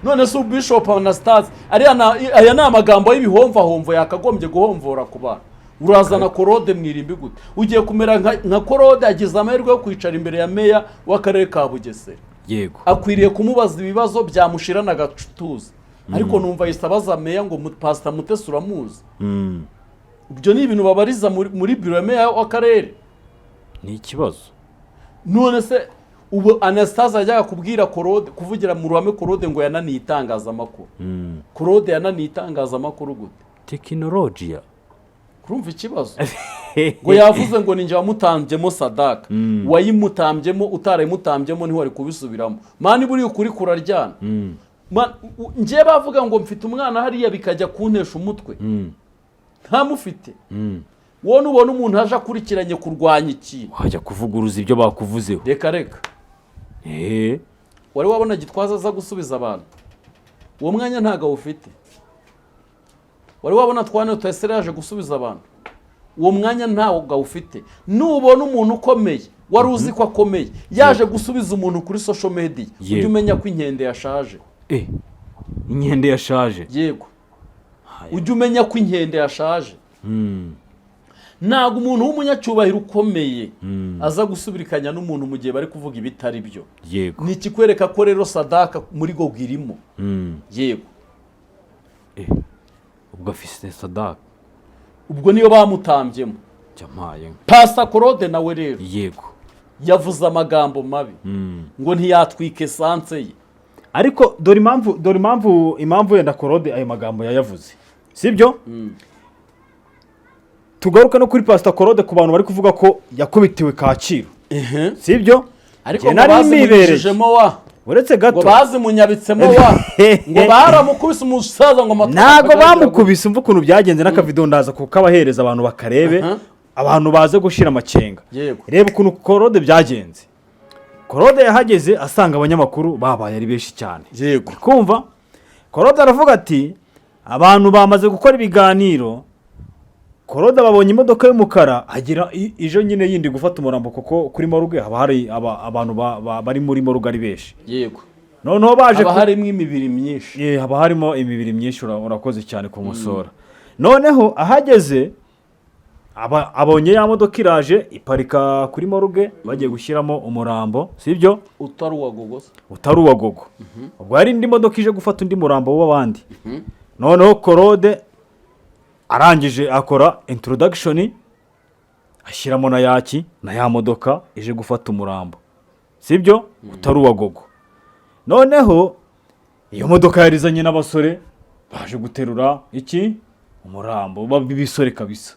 Speaker 1: None se ubu Bishop Anastase, ariya aya ni amagambo y'ibihomvahomvo yakagombye guhomvora ku bantu. Urazana Korode mu irimbi gute? Ugiye kumera nka Korode. Agize amahirwe yo kwicara imbere ya meya w'akarere ka Bugesera, akwiriye kumubaza ibibazo byamushirana agatuza, ariko numva ahise abaza meya ngo Pasita Mutesi uramuzi? Ibyo ni ibintu babariza muri biro ya meya w'akarere?
Speaker 2: Ni ikibazo.
Speaker 1: None se ubu Anastase yajyaga kubwira Korode, kuvugira mu ruhame Korode ngo yananiye itangazamakuru? Korode yananiye itangazamakuru gute?
Speaker 2: Tekinolojiya.
Speaker 1: Kurumva ikibazo, ngo yavuze ngo ninjye wamutambyemo sadaka. Wayimutambyemo utarayimutambyemo ntiwari kubisubiramo. Man, buriya ukuri kuraryana. Man, njye bavuga ngo mfite umwana hariya bikajya kuntesha umutwe, ntamufite. Wowe nubona umuntu aje akurikiranye kurwanya ikintu,
Speaker 2: wajya kuvuguruza ibyo bakuvuzeho?
Speaker 1: Reka reka. Wari wabona Gitwaza aza gusubiza abantu? Uwo mwanya ntabwo awufite. Wari wabona Twane Rutayisire yaje gusubiza abantu? Uwo mwanya ntabwo awufite. Nubona umuntu ukomeye, wari uzi ko akomeye, yaje gusubiza umuntu kuri social media, ujye umenya ko inkende yashaje.
Speaker 2: Inkende yashaje.
Speaker 1: Yego, ujye umenya ko inkende yashaje. Ntabwo umuntu w'umunyacyubahiro ukomeye aza gusubirikanya n'umuntu mu gihe bari kuvuga ibitari byo. Ni ikikwereka ko rero sadaka muri Gogo irimo. Yego.
Speaker 2: Ubwo afise sadaka.
Speaker 1: Ubwo niyo bamutambyemo.
Speaker 2: Jamaye.
Speaker 1: Pasta Claude nawe rero yavuze amagambo mabi ngo ntiyatwike essence ye.
Speaker 2: Ariko dore impamvu wenda Korode ayo magambo yayavuze, sibyo? Tugaruke no kuri Pasita Korode, ku bantu bari kuvuga ko yakubitiwe Kacyiru, sibyo?
Speaker 1: Ariko
Speaker 2: Njye
Speaker 1: ngo
Speaker 2: nari mibereye.
Speaker 1: bazimunyujijemo wa
Speaker 2: Uretse
Speaker 1: ngo
Speaker 2: gato.
Speaker 1: bazimunyabitsemo wa, ngo baramukubise umusaza ngo amatwi
Speaker 2: Ntabwo
Speaker 1: akagira.
Speaker 2: bamukubise. Umva ukuntu byagenze n'akavido ndaza kukabahereza abantu bakarebe, abantu baze gushira amakenga. Reba ukuntu Korode byagenze. Korode yahageze asanga abanyamakuru babaye ari benshi cyane. Kumva Korode aravuga ati abantu bamaze gukora ibiganiro. Korode babonye imodoka y'umukara agira ijo nyine yindi gufata umurambo, kuko kuri morgue haba hari abantu bari muri morgue ari benshi. Noneho baje
Speaker 1: Haba harimo imibiri myinshi.
Speaker 2: Haba harimo imibiri myinshi. Urakoze cyane kumusora. Noneho ahageze abonye ya modoka iraje iparika kuri morgue, bagiye gushyiramo umurambo, sibyo?
Speaker 1: Utari uwa Gogo se?
Speaker 2: Utari uwa Gogo. Ubwo hari indi modoka ije gufata undi murambo w'abandi. Noneho Korode arangije akora introduction, ashyiramo na yaki na ya modoka ije gufata umurambo, sibyo, utari uwa Gogo. Noneho iyo modoka yarizanye n'abasore baje guterura iki umurambo b'ibisore kabisa.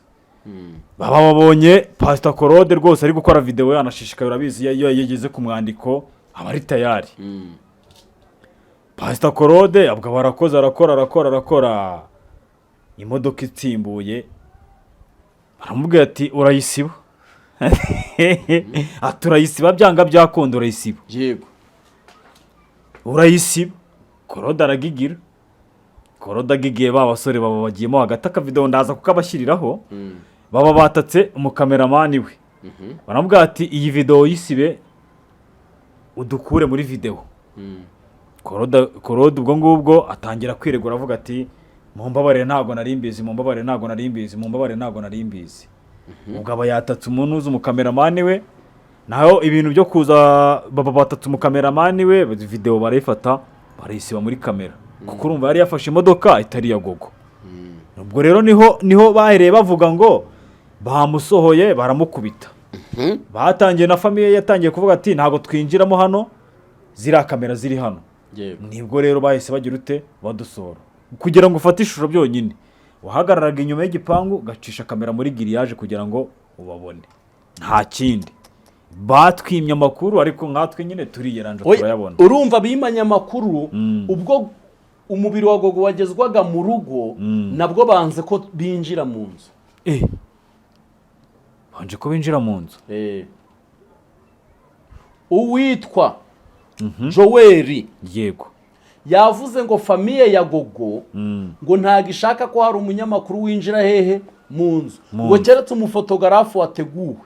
Speaker 2: Baba babonye Pasita Korode rwose ari gukora videwo yanashishikaye. Urabizi, iyo yageze ku mwandiko aba ari tayari. Pasita Korode ubwo barakoze, arakora, arakora, arakora, imodoka itsimbuye, baramubwira ati urayisiba, ati urayisiba byanga byakunda, urayisiba. Urayisiba. Korode aragigira. Korode agigiye, ba basore baba bagiyemo hagati. Akavidewo ndaza kukabashyiriraho. Baba batatse umukameramani we, baramubwira ati iyi videwo yisibe, udukure muri videwo. Korode ubwo ngubwo atangira kwiregura, avuga ati Mumbabarire, ntabwo nari mbizi, mumbabarire, ntabwo nari mbizi, mumbabarire, ntabwo nari mbizi. Ubwo aba yatatse umuntu uzi umukameramani we, naho ibintu byo kuza baba batatse umukameramani we, videwo barayifata, barayisiba muri kamera, kuko urumva yari yafashe imodoka itari iya Gogo. Ubwo rero niho bahereye bavuga ngo bamusohoye baramukubita. Batangiye na famille yatangiye kuvuga ati: "Ntabwo twinjiramo hano, ziriya kamera ziri hano." Nibwo rero bahise bagira ute? Badusohora. Kugira ngo ufate ishusho byonyine, wahagararaga inyuma y'igipangu, ugacisha kamera muri grillage kugira ngo ubabone, nta kindi. Batwimye amakuru, ariko nkatwe nyine turiyeranja
Speaker 1: Oya,
Speaker 2: turayabona.
Speaker 1: Urumva bimanye amakuru. Ubwo umubiri wa Gogo wagezwaga mu rugo, nabwo banze ko binjira mu nzu.
Speaker 2: Eh, banje ko binjira mu nzu?
Speaker 1: Eh. Uwitwa Joel yavuze ngo famille ya Gogo ngo ntabwo ishaka ko hari umunyamakuru winjira hehe? Mu nzu.
Speaker 2: Mu
Speaker 1: ngo
Speaker 2: nzu.
Speaker 1: Keretse umufotogarafu wateguwe.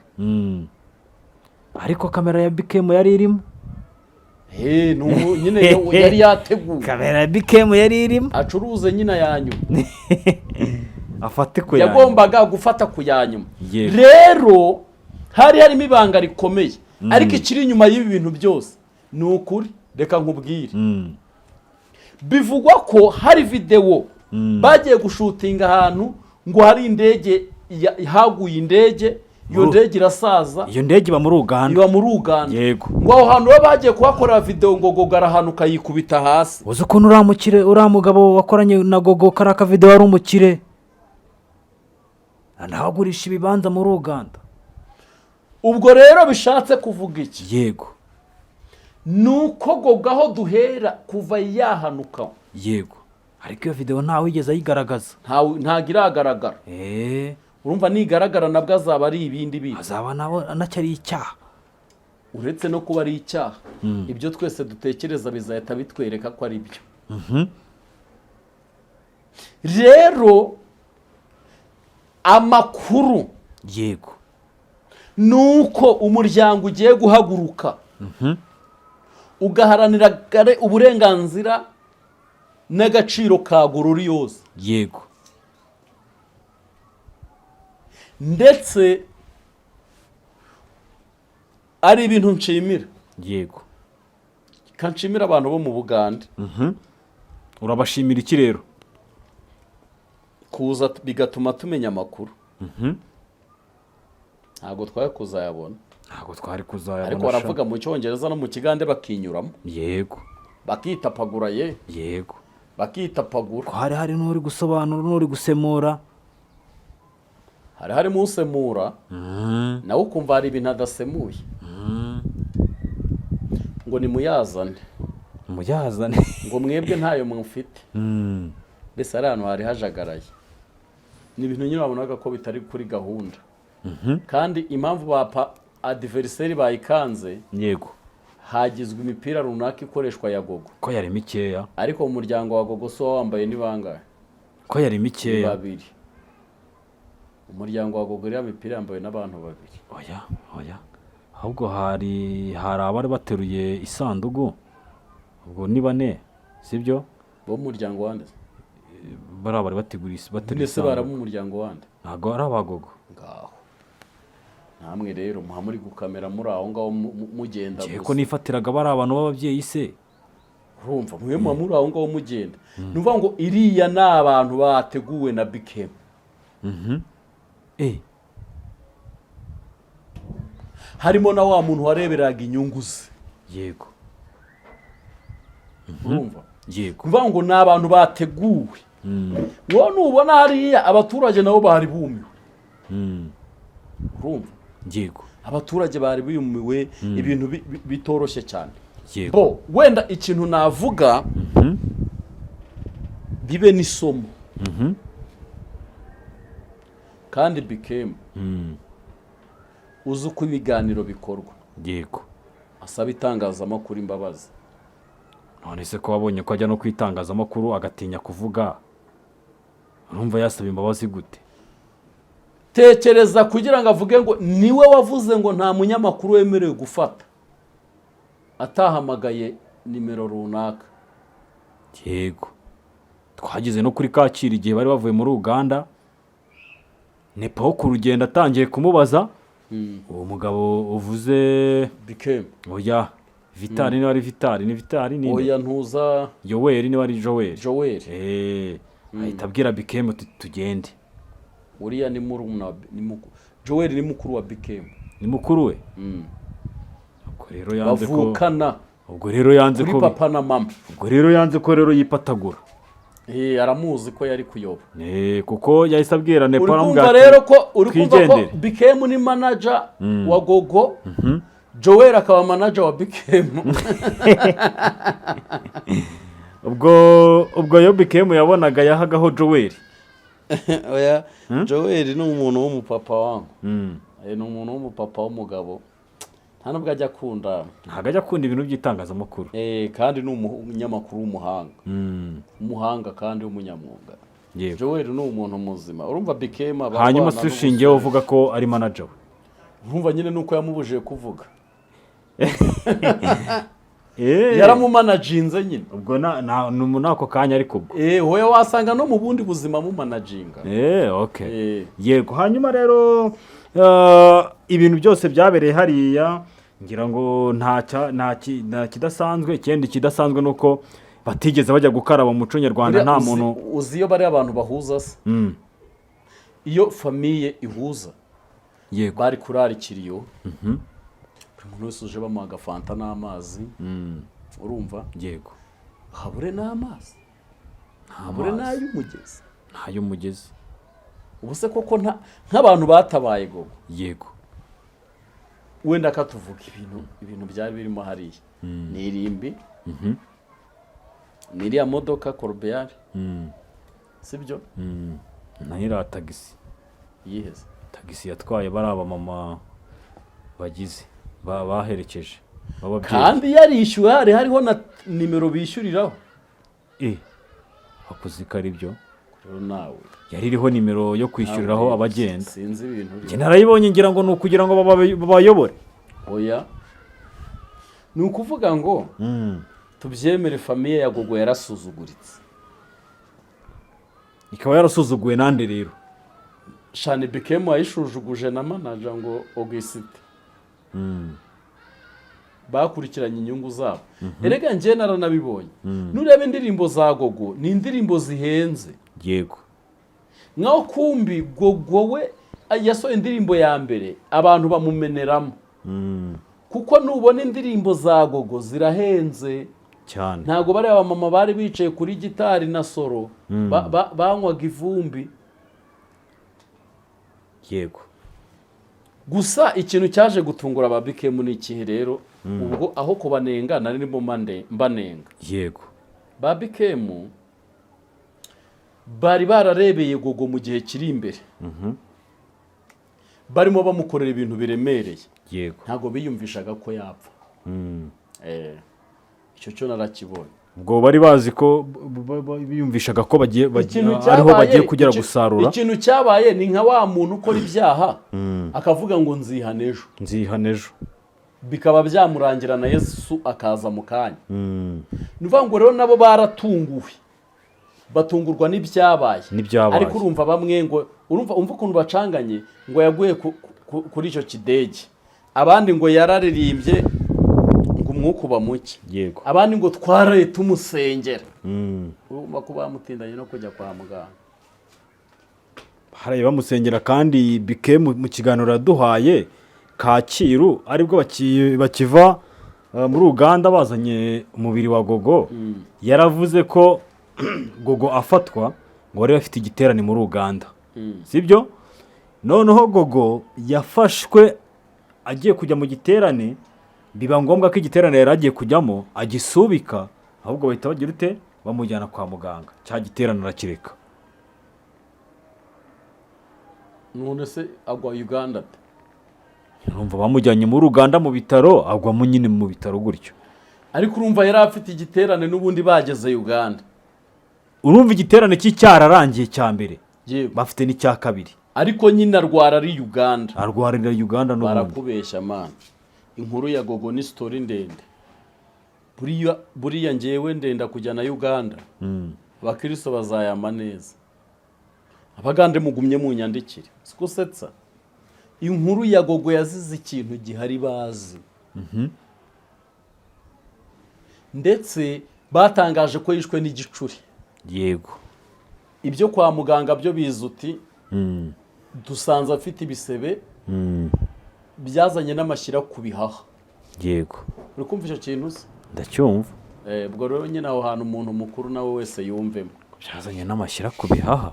Speaker 2: Ariko kamera ya Bikemu yari irimo.
Speaker 1: He, ni nyine yari yateguwe.
Speaker 2: Kamera ya Bikemu yari irimo.
Speaker 1: Acuruze nyine ya nyuma.
Speaker 2: Afate ku yanyu.
Speaker 1: Yagombaga gufata ku ya nyuma. Rero hari harimo ibanga rikomeye, ariko ikiri inyuma y'ibi bintu byose ni ukuri, reka nkubwire. Bivugwa ko hari videwo bagiye gushutinga ahantu ngo hari indege haguye indege, iyo ndege irasaza.
Speaker 2: Iyo ndege iba muri Uganda.
Speaker 1: Iba muri Uganda. Ngo aho hantu baba bagiye kuhakorera videwo, ngo Gogo arahanuka yikubita hasi.
Speaker 2: Uzi ukuntu uriya mukire, uriya mugabo wakoranye na Gogo kariya kavidewo, ari umukire, nawe agurisha ibibanza muri Uganda.
Speaker 1: Ubwo rero bishatse kuvuga iki? Ni uko Gogo aho duhera kuva yahanuka,
Speaker 2: Yego, ariko iyo videwo ntawe wigeze ayigaragaza.
Speaker 1: Ntabwo iragaragara. Urumva nigaragara nabwo azaba ari ibindi bindi.
Speaker 2: Azaba nawe anacyari icyaha.
Speaker 1: Uretse no kuba ari icyaha, ibyo twese dutekereza bizahita bitwereka ko ari byo. Rero amakuru ni uko umuryango ugiye guhaguruka ugaharanira uburenganzira n'agaciro ka Gloriose. Ndetse ari ibintu nshimira. Kanshimira abantu bo mu Bugande.
Speaker 2: Urabashimira iki rero?
Speaker 1: Kuza bigatuma tumenya amakuru, ntabwo twari kuzayabona.
Speaker 2: Ntabwo twari kuzayabona.
Speaker 1: Ariko
Speaker 2: Sha.
Speaker 1: baravuga mu Cyongereza no mu Kigande bakinyuramo, bakitapagura ye. Bakitapagura.
Speaker 2: Ko hari hari n'uri gusobanura n'uri gusemura.
Speaker 1: Hari harimo usemura, nawe ukumva hari ibintu adasemuye, ngo nimuyazane.
Speaker 2: Muyazane.
Speaker 1: Ngo mwebwe ntayo mufite. Mbese hari ahantu hari hajagaraye, ni ibintu nyine wabonaga ko bitari kuri gahunda. Kandi impamvu bapa adversaire bayikanze, hagizwe imipira runaka ikoreshwa ya Gogo.
Speaker 2: Ko yari mikeya.
Speaker 1: Ariko mu muryango wa Gogo so wambaye ni bangahe?
Speaker 2: Ko yari
Speaker 1: Ni
Speaker 2: mikeya.
Speaker 1: babiri. Umuryango wa Gogo iriya mipira yambawe n'abantu babiri.
Speaker 2: Oya, oya, ahubwo hari abari bateruye isanduku, ubwo ni bane, sibyo?
Speaker 1: Bo mu muryango wande?
Speaker 2: Bariya bari bateruye
Speaker 1: Mbese bara
Speaker 2: isanduku.
Speaker 1: mu muryango wande?
Speaker 2: Ntabwo ari abagogo.
Speaker 1: Ngaho namwe rero muha muri gukamera muri aho ngaho mugenda
Speaker 2: Ngiye ko
Speaker 1: gusa.
Speaker 2: nifatiraga bari abantu b'ababyeyi se.
Speaker 1: Urumva mwe muba muri aho ngaho mugenda, ni ukuvuga ngo iriya ni abantu bateguwe na Bikemu. Harimo na wa muntu wareberaga inyungu ze. Urumva?
Speaker 2: Yego.
Speaker 1: Kuvuga ngo ni abantu bateguwe. Wowe nubona hariya abaturage nabo bari bumiwe. Urumva?
Speaker 2: Yego.
Speaker 1: Abaturage bari bumiwe, ibintu bitoroshye cyane. Bo wenda ikintu navuga, bibe n'isomo, kandi Bikemu uzi uko ibiganiro bikorwa, asaba itangazamakuru imbabazi.
Speaker 2: None se ko wabonye ko ajya no ku itangazamakuru agatinya kuvuga, urumva yasaba imbabazi gute?
Speaker 1: Tekereza kugira ngo avuge ngo niwe wavuze ngo nta munyamakuru wemerewe gufata atahamagaye nimero runaka.
Speaker 2: Yego. Twageze no kuri Kacyiru igihe bari bavuye muri Uganda, Nepo wo ku rugendo atangiye kumubaza uwo mugabo uvuze.
Speaker 1: Bikemu?
Speaker 2: Oya, Vitali, niba ari Vitali, ni Vitali, ni
Speaker 1: Oya, ntuza.
Speaker 2: Yoweri, niba ari Joel.
Speaker 1: Joel.
Speaker 2: Ahita abwira Bikemu uti tugende.
Speaker 1: Uriya ni murumuna wa ni Joel ni mukuru wa Bikemu.
Speaker 2: Ni mukuru we. Ubwo rero yanze ko
Speaker 1: Bavukana
Speaker 2: ubwo rero yanze
Speaker 1: kuri
Speaker 2: ko
Speaker 1: papa na mama.
Speaker 2: Ubwo rero yanze ko rero yipatagura.
Speaker 1: Aramuzi ko yari kuyoba.
Speaker 2: Kuko yahise abwira Nepo,
Speaker 1: Uri
Speaker 2: aramubwira
Speaker 1: kumva
Speaker 2: ati,
Speaker 1: rero ko uri kumva ko
Speaker 2: "Twigendere."
Speaker 1: Bikemu ni manager wa Gogo, Joel akaba manager wa Bikemu.
Speaker 2: Ubwo yo Bikemu yabonaga yahagaho Joel.
Speaker 1: Oya, Joel ni umuntu w'umupapa wangu. Ni umuntu w'umupapa w'umugabo, nta nubwo ajya akunda.
Speaker 2: Ntabwo ajya akunda ibintu by'itangazamakuru.
Speaker 1: Kandi ni umunyamakuru w'umuhanga, umuhanga kandi w'umunyamwuga. Joel ni umuntu muzima, urumva Bikemu aba
Speaker 2: Hanyuma
Speaker 1: arwana
Speaker 2: se ushingiyeho uvuga ko ari manager we?
Speaker 1: Urumva nyine nuko yamubujije kuvuga. Yaramumanaginze nyine.
Speaker 2: Ubwo ni muri ako kanya ariko ubwo.
Speaker 1: Hoya, wasanga no mu bundi buzima mumanaginga.
Speaker 2: Okay.
Speaker 1: Eh.
Speaker 2: Yego, hanyuma rero ibintu byose byabereye hariya, ngira ngo nta kidasanzwe. Ikindi kidasanzwe ni uko batigeze bajya gukaraba mu muco nyarwanda.
Speaker 1: Buriya
Speaker 2: Nta muntu.
Speaker 1: Uzi iyo bariya abantu bahuza se? Iyo famille ihuza, bari kurara ikiriyo, buri muntu wese uje bamuha agafanta n'amazi, urumva?
Speaker 2: Yego.
Speaker 1: Habure n'amazi, habure
Speaker 2: Amazi.
Speaker 1: n'ay'umugezi.
Speaker 2: Ntay'umugezi.
Speaker 1: Ubu se koko nk'abantu batabaye Gogo, wenda katuvuga ibintu byari birimo hariya, ni irimbi, ni iriya modoka corbillard, sibyo?
Speaker 2: Na iriya tagisi.
Speaker 1: Yiheze?
Speaker 2: Tagisi yatwaye bari abamama bagize baherekeje b'ababyeyi.
Speaker 1: Kandi yarishyuwe, hari hariho na nimero bishyuriraho.
Speaker 2: Wakoze ko ari byo.
Speaker 1: Rero nawe
Speaker 2: Yari iriho nimero yo kwishyuriraho
Speaker 1: Ntabwo
Speaker 2: abagenda.
Speaker 1: Sinzi ibintu
Speaker 2: Njye narayibonye, ngira ngo ni ukugira ngo babayobore.
Speaker 1: Oya, ni ukuvuga ngo tubyemere, famille ya Gogo yarasuzuguritse.
Speaker 2: Ikaba yarasuzuguwe nande rero?
Speaker 1: Shani Bikemu yayishujuguje na manager ngo Augusite. Bakurikiranye inyungu zabo. Erega njye naranabibonye, nureba indirimbo za Gogo ni indirimbo zihenze. Nkaho kumbi Gogo we yasohoye indirimbo ya mbere, abantu bamumeneramo, kuko nubona indirimbo za Gogo zirahenze.
Speaker 2: Cyane.
Speaker 1: Ntabwo bariya abamama bari bicaye kuri gitari na solo banywaga ivumbi. Gusa ikintu cyaje gutungura aba Bikemu ni ikihe rero? Ubwo aho kubanenga nari ndimo mbanenga. Ba Bikemu bari bararebeye Gogo mu gihe kiri imbere, barimo bamukorera ibintu biremereye. Ntabwo biyumvishaga ko yapfa. Icyo cyo narakibonye.
Speaker 2: Ubwo bari bazi ko biyumvishaga ko bagiye
Speaker 1: Ikintu
Speaker 2: ariho
Speaker 1: cyabaye
Speaker 2: bagiye kugera gusarura.
Speaker 1: Ikintu cyabaye ni nka wa muntu ukora ibyaha akavuga ngo nzihana ejo.
Speaker 2: Nzihana ejo.
Speaker 1: Bikaba byamurangira na Yesu akaza mu kanya. Ni ukuvuga ngo rero nabo baratunguwe, batungurwa n'ibyabaye.
Speaker 2: N'ibyabaye.
Speaker 1: Ariko urumva bamwe ngo urumva, umva ukuntu bacanganye, ngo yaguye kuri icyo kidege, abandi ngo yararirimbye ngo umwuka uba muke, abandi ngo twaraye tumusengera. Urumva ko bamutindanye no kujya kwa muganga.
Speaker 2: Haraye bamusengera, kandi Bike mu kiganiro yaduhaye Kacyiru aribwo bakiva muri Uganda bazanye umubiri wa Gogo, yaravuze ko Gogo afatwa ngo bari bafite igiterane muri Uganda, sibyo? Noneho Gogo yafashwe agiye kujya mu giterane, biba ngombwa ko igiterane yari agiye kujyamo agisubika, ahubwo bahita bagira ute? Bamujyana kwa muganga, cya giterane arakireka.
Speaker 1: None se agwa Uganda ate?
Speaker 2: Urumva bamujyanye muri Uganda mu bitaro, agwamo nyine mu bitaro gutyo.
Speaker 1: Ariko urumva yari afite igiterane n'ubundi bageze Uganda.
Speaker 2: Urumva igiterane cyararangiye cya mbere, bafite n'icya kabiri.
Speaker 1: Ariko nyine arwara ari Uganda.
Speaker 2: Arwarira Uganda n'ubundi.
Speaker 1: Barakubeshya man, inkuru ya Gogo ni story ndende. Buriya ngewe ndenda kujya na Uganda. Abakristo bazayama neza. Abagande mugumye munyandikire, siko usetsa. Inkuru ya Gogo yazize ikintu gihari bazi, ndetse batangaje ko yishwe n'igicuri. Ibyo kwa muganga byo biza uti dusanze afite ibisebe byazanye n'amashyira ku bihaha. Uri kumva icyo kintu se?
Speaker 2: Ndacyumva.
Speaker 1: Ubwo rero nyine aho hantu umuntu mukuru nawe wese yumvemo.
Speaker 2: Byazanye n'amashyira ku bihaha.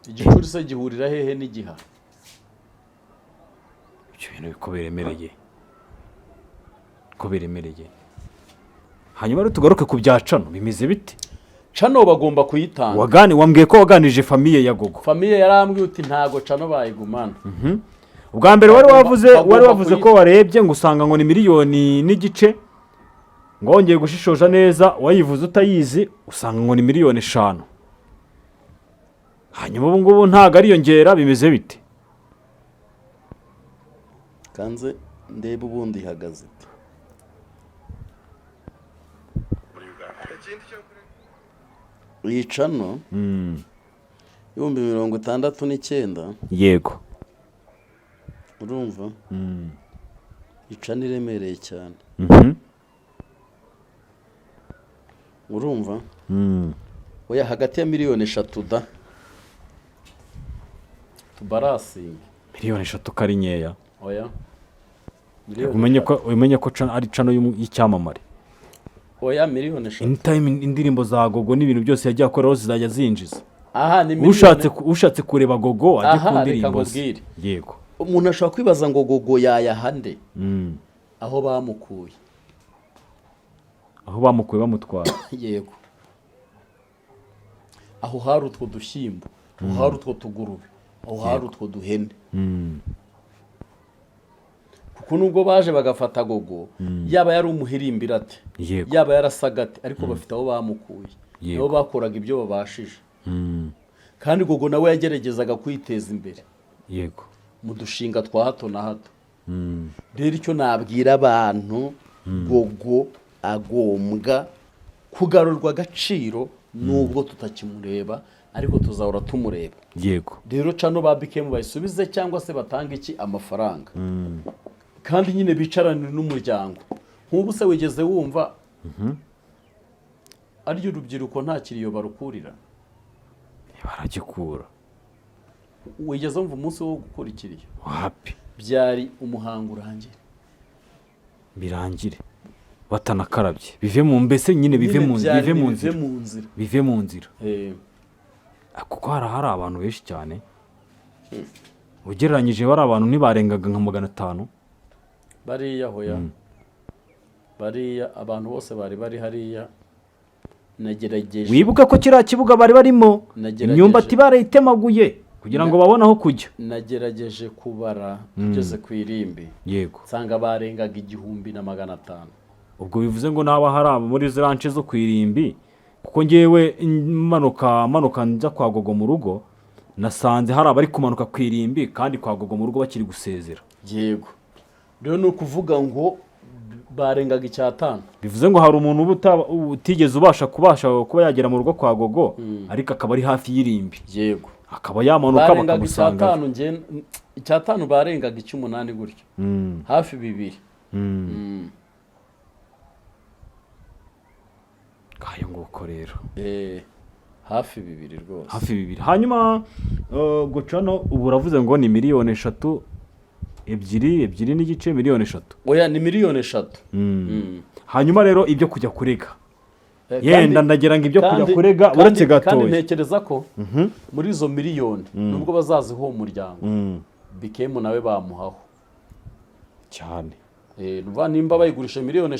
Speaker 1: Igicuri se gihurira hehe n'igihaha?
Speaker 2: Ibyo bintu ko biremereye, ko biremereye. Hanyuma rero tugaruke ku bya channel, bimeze bite?
Speaker 1: Channel bagomba kuyitanga.
Speaker 2: Wagani wambwiye ko waganirije famille ya Gogo.
Speaker 1: Famille yarambwiye uti ntago channel bayigumana.
Speaker 2: Ubwa mbere wari wavuze
Speaker 1: bagomba
Speaker 2: wari wavuze ko warebye ngo usanga ngo ni 1.5 miliyoni, ngo wongeye gushishoza neza wayivuze utayizi usanga ngo ni 5 miliyoni. Hanyuma ubu ngubu ntabwo ariyongera, bimeze bite?
Speaker 1: Kanze ndebe ubundi ihagaze ite. Iyi channel 69,000. Urumva i channel iremereye cyane. Urumva, oya, hagati ya 3 miliyoni da tubarasinge.
Speaker 2: 3 miliyoni ko ari nkeya?
Speaker 1: Oya, miliyoni
Speaker 2: Umenye ko umenye ko ari channel y'icyamamare.
Speaker 1: Oya, 3 miliyoni.
Speaker 2: Anytime indirimbo za Gogo n'ibintu byose yagiye akoraho zizajya zinjiza.
Speaker 1: Aha ni miliyoni.
Speaker 2: Ushatse kureba Gogo ajye
Speaker 1: Aha,
Speaker 2: ku
Speaker 1: reka
Speaker 2: ndirimbo ze.
Speaker 1: nkubwire. Umuntu ashobora kwibaza ngo Gogo yayaha nde aho bamukuye?
Speaker 2: Aho bamukuye bamutwara.
Speaker 1: Yego, aho hari utwo dushyimbo, aho hari utwo tugurube, aho hari utwo duhene. Kuko nubwo baje bagafata Gogo, yaba yari umuhirimbira ate, yaba yarasaga ate, ariko bafite aho bamukuye. Nabo bakoraga ibyo babashije. Kandi Gogo nawe yageragezaga kwiteza imbere mu dushinga twa hato na hato. Rero icyo nabwira abantu, Gogo agombwa kugarurwa agaciro nubwo tutakimureba, ariko tuzahora tumureba. Rero channel ba Bikem bayisubize cyangwa se batange iki amafaranga, kandi nyine bicarane n'umuryango. Nk'ubu se wigeze wumva aryo urubyiruko nta kiriyo barukurira?
Speaker 2: Baragikura.
Speaker 1: Wigeze wumva umunsi wo gukura ikiriyo?
Speaker 2: Wapi.
Speaker 1: Byari umuhango urangira.
Speaker 2: Birangire batanakarabye, bive mu mbese nyine bive
Speaker 1: Nyine
Speaker 2: mu
Speaker 1: byari
Speaker 2: bive mu
Speaker 1: bive
Speaker 2: nzira.
Speaker 1: Mu nzira.
Speaker 2: Bive mu nzira. Kuko hari abantu benshi cyane, ugereranyije bari abantu ntibarengaga nka 500.
Speaker 1: Bariya hoya, bariya abantu bose bari bari hariya, nagerageje
Speaker 2: Wibuke ko kiriya kibuga bari barimo imyumbati barayitemaguye kugira ngo babone aho kujya.
Speaker 1: Nagerageje kubara tugeze ku irimbi, nsanga barengaga 1500.
Speaker 2: Ubwo bivuze ngo naba hari abo muri ziriya nce zo ku irimbi, kuko ngewe manuka manuka njya kwa Gogo mu rugo, nasanze hari abari kumanuka ku irimbi kandi kwa Gogo mu rugo bakiri gusezera.
Speaker 1: Yego, rero ni ukuvuga ngo barengaga icyatanu.
Speaker 2: Bivuze ngo hari umuntu uba utigeze ubasha kubasha kuba yagera mu rugo kwa Gogo, ariko akaba ari hafi y'irimbi, akaba yamanuka
Speaker 1: Barengaga
Speaker 2: bakamusanga.
Speaker 1: icyatanu, nge icyatanu, barengaga icy'umunani gutyo, hafi bibiri.
Speaker 2: Ngayo nguko rero.
Speaker 1: Hafi bibiri rwose.
Speaker 2: Hafi bibiri. Hanyuma ubwo channel ubu uravuze ngo ni 3 miliyoni, 2, 2.5, 3 miliyoni.
Speaker 1: Oya, ni 3 miliyoni.
Speaker 2: Hanyuma rero ibyo kujya kurega, yenda ndagira ngo ibyo kujya kurega uretse
Speaker 1: kandi
Speaker 2: gatoya.
Speaker 1: Ntekereza ko muri izo miliyoni, nubwo bazaziha uwo muryango, Bikemu nawe bamuhaho.
Speaker 2: Cyane.
Speaker 1: Ni ukuvuga nimba bayigurisha 3 miliyoni,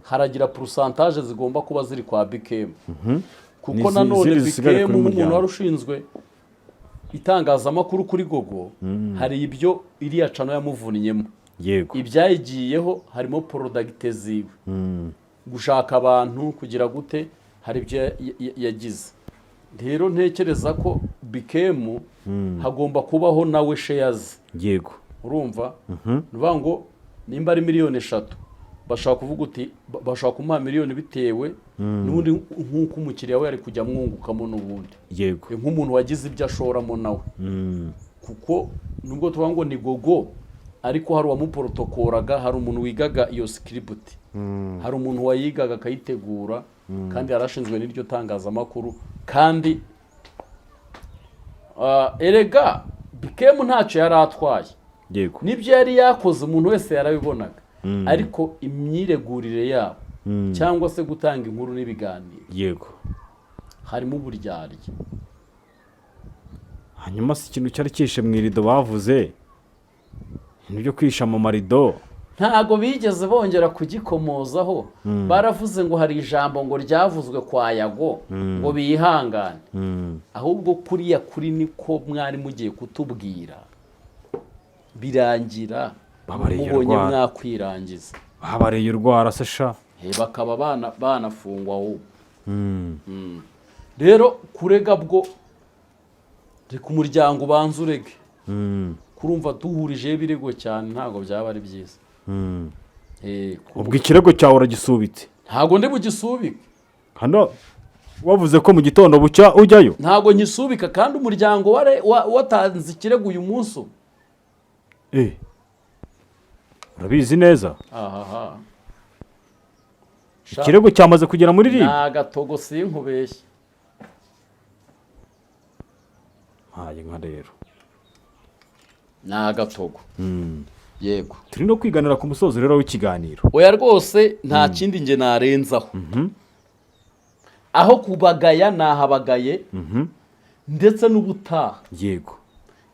Speaker 1: haragira pourcentage zigomba kuba ziri kwa Bikemu, kuko nanone
Speaker 2: izindi zisigare
Speaker 1: Bikemu
Speaker 2: kuri
Speaker 1: nk'umuntu
Speaker 2: muryango.
Speaker 1: wari ushinzwe itangazamakuru kuri Gogo, hari ibyo iriya channel yamuvunnyeemo. Ibyayigiyeho harimo product ziwe, gushaka abantu, kugira gute, hari ibyo yagize. Rero ntekereza ko Bikemu hagomba kubaho nawe shares. Urumva, ni ukuvuga ngo nimba ari 3 miliyoni Bashobora kuvuga uti bashobora kumuha miliyoni bitewe n'ubundi nk'uko umukiriya we ari kujya amwungukamo n'ubundi, nk'umuntu wagize ibyo ashoramo nawe, kuko nubwo tuvuga ngo ni Gogo, ariko hari uwamuporotokoraga, hari umuntu wigaga iyo script, hari umuntu wayigaga akayitegura, kandi yarashinzwe n'iryo tangazamakuru. Kandi erega Bikemu ntacyo yari atwaye. N'ibyo yari yakoze umuntu wese yarabibonaga, ariko imyiregurire yabo cyangwa se gutanga inkuru n'ibiganiro harimo uburyarya.
Speaker 2: Hanyuma si ikintu cyari cyishe mu irido bavuze, ibintu byo kwisha mu marido?
Speaker 1: Ntago bigeze bongera kugikomozaho. Baravuze ngo hari ijambo ngo ryavuzwe kwa Yago ngo bihangane. Ahubwo kuriya kuri niko mwari mugiye kutubwira, birangira
Speaker 2: Babareye
Speaker 1: mubonye
Speaker 2: urwara.
Speaker 1: mwakwirangiza.
Speaker 2: Babareye urwara se sha.
Speaker 1: Bakaba banafungwa ahubwo. Rero kurega bwo, reka umuryango ubanza urege. Kurumva duhurijeho ibirego cyane ntabwo byaba ari byiza.
Speaker 2: Ubwo ikirego cyawe uragisubitse?
Speaker 1: Ntabwo ndi bugisubike.
Speaker 2: Hano wavuze ko mu gitondo bucya ujyayo.
Speaker 1: Ntabwo nkisubika, kandi umuryango watanze ikirego uyu munsi ubu.
Speaker 2: Urabizi neza?
Speaker 1: Ahaha.
Speaker 2: Ikirego cyamaze kugera muri
Speaker 1: Ni
Speaker 2: RIB?
Speaker 1: agatogo, sinkubeshye.
Speaker 2: Mpaye nka rero.
Speaker 1: Ni agatogo, yego.
Speaker 2: Turi no kwiganira ku musozo rero w'ikiganiro.
Speaker 1: Oya rwose, nta kindi nge narenzaho. Aho kubagaya nahabagaye, ndetse n'ubutaha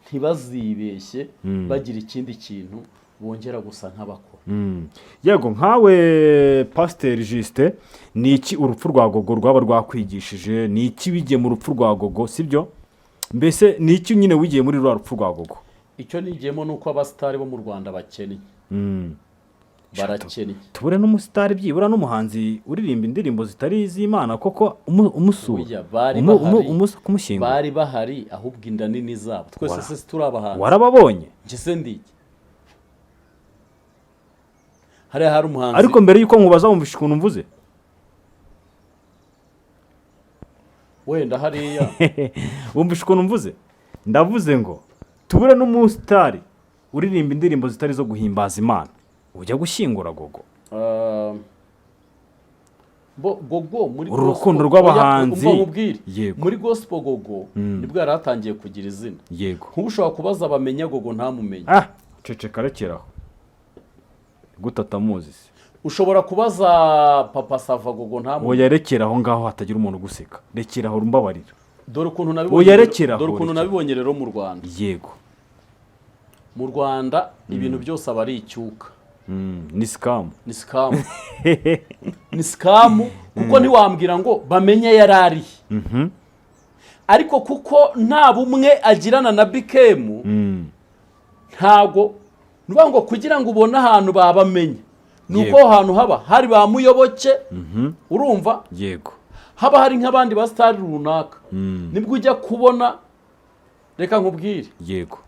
Speaker 1: ntibazibeshye bagira ikindi kintu bongera gusa nk'abakora.
Speaker 2: Yego, nkawe Pasiteri Justin, ni iki urupfu rwa Gogo rwaba rwakwigishije? Ni iki wigiye mu rupfu rwa Gogo, sibyo? Mbese ni iki nyine wigiye muri rwa rupfu rwa Gogo?
Speaker 1: Icyo nigiyemo ni uko abasitari bo mu Rwanda bakennye, barakennye.
Speaker 2: Tubure n'umusitari, byibura n'umuhanzi uririmba indirimbo zitari iz'Imana koko umusura
Speaker 1: Burya bari bahari.
Speaker 2: kumushyingura?
Speaker 1: Bari bahari, ahubwo inda nini zabo. Twese se turi abahanzi?
Speaker 2: Warababonye?
Speaker 1: Njye se ndiki? Hariya hari umuhanzi.
Speaker 2: Ariko mbere y'uko nkubaza, wumvishe ukuntu mvuze?
Speaker 1: Wenda hariya.
Speaker 2: Wumvishe ukuntu mvuze? Ndavuze ngo tubure n'umusitari uririmba indirimbo zitari zo guhimbaza Imana ujya gushyingura Gogo.
Speaker 1: Bo Gogo muri
Speaker 2: Uru
Speaker 1: gospel-
Speaker 2: rukundo rw'abahanzi.
Speaker 1: Oya, umva nkubwire. Muri gospel Gogo nibwo yari atangiye kugira izina. Nk'ubu ushobora kubaza bamenya Gogo ntamumenye.
Speaker 2: Ah, ceceka, rekeraho, gute atamuzi se?
Speaker 1: Ushobora kubaza Papa Sava, Gogo ntamumenye.
Speaker 2: Oya, rekera aho ngaho, hatagira umuntu uguseka. Rekera aho, mbabarira.
Speaker 1: Dore ukuntu nabibonye
Speaker 2: Oya,
Speaker 1: rero-
Speaker 2: rekera aho,
Speaker 1: dore ukuntu
Speaker 2: rekera.
Speaker 1: nabibonye rero mu Rwanda. Mu Rwanda ibintu byose aba ari icyuka.
Speaker 2: Ni scam.
Speaker 1: Ni scam, ni scam, kuko ntiwambwira ngo bamenye yari arihe, ariko kuko nta bumwe agirana na Bikemu, ntago ni ukuvuga ngo kugira ngo ubone ahantu babamenye ni uko aho hantu haba hari ba Muyoboke, urumva? Haba hari nk'abandi ba sitari runaka, nibwo ujya kubona. Reka nkubwire.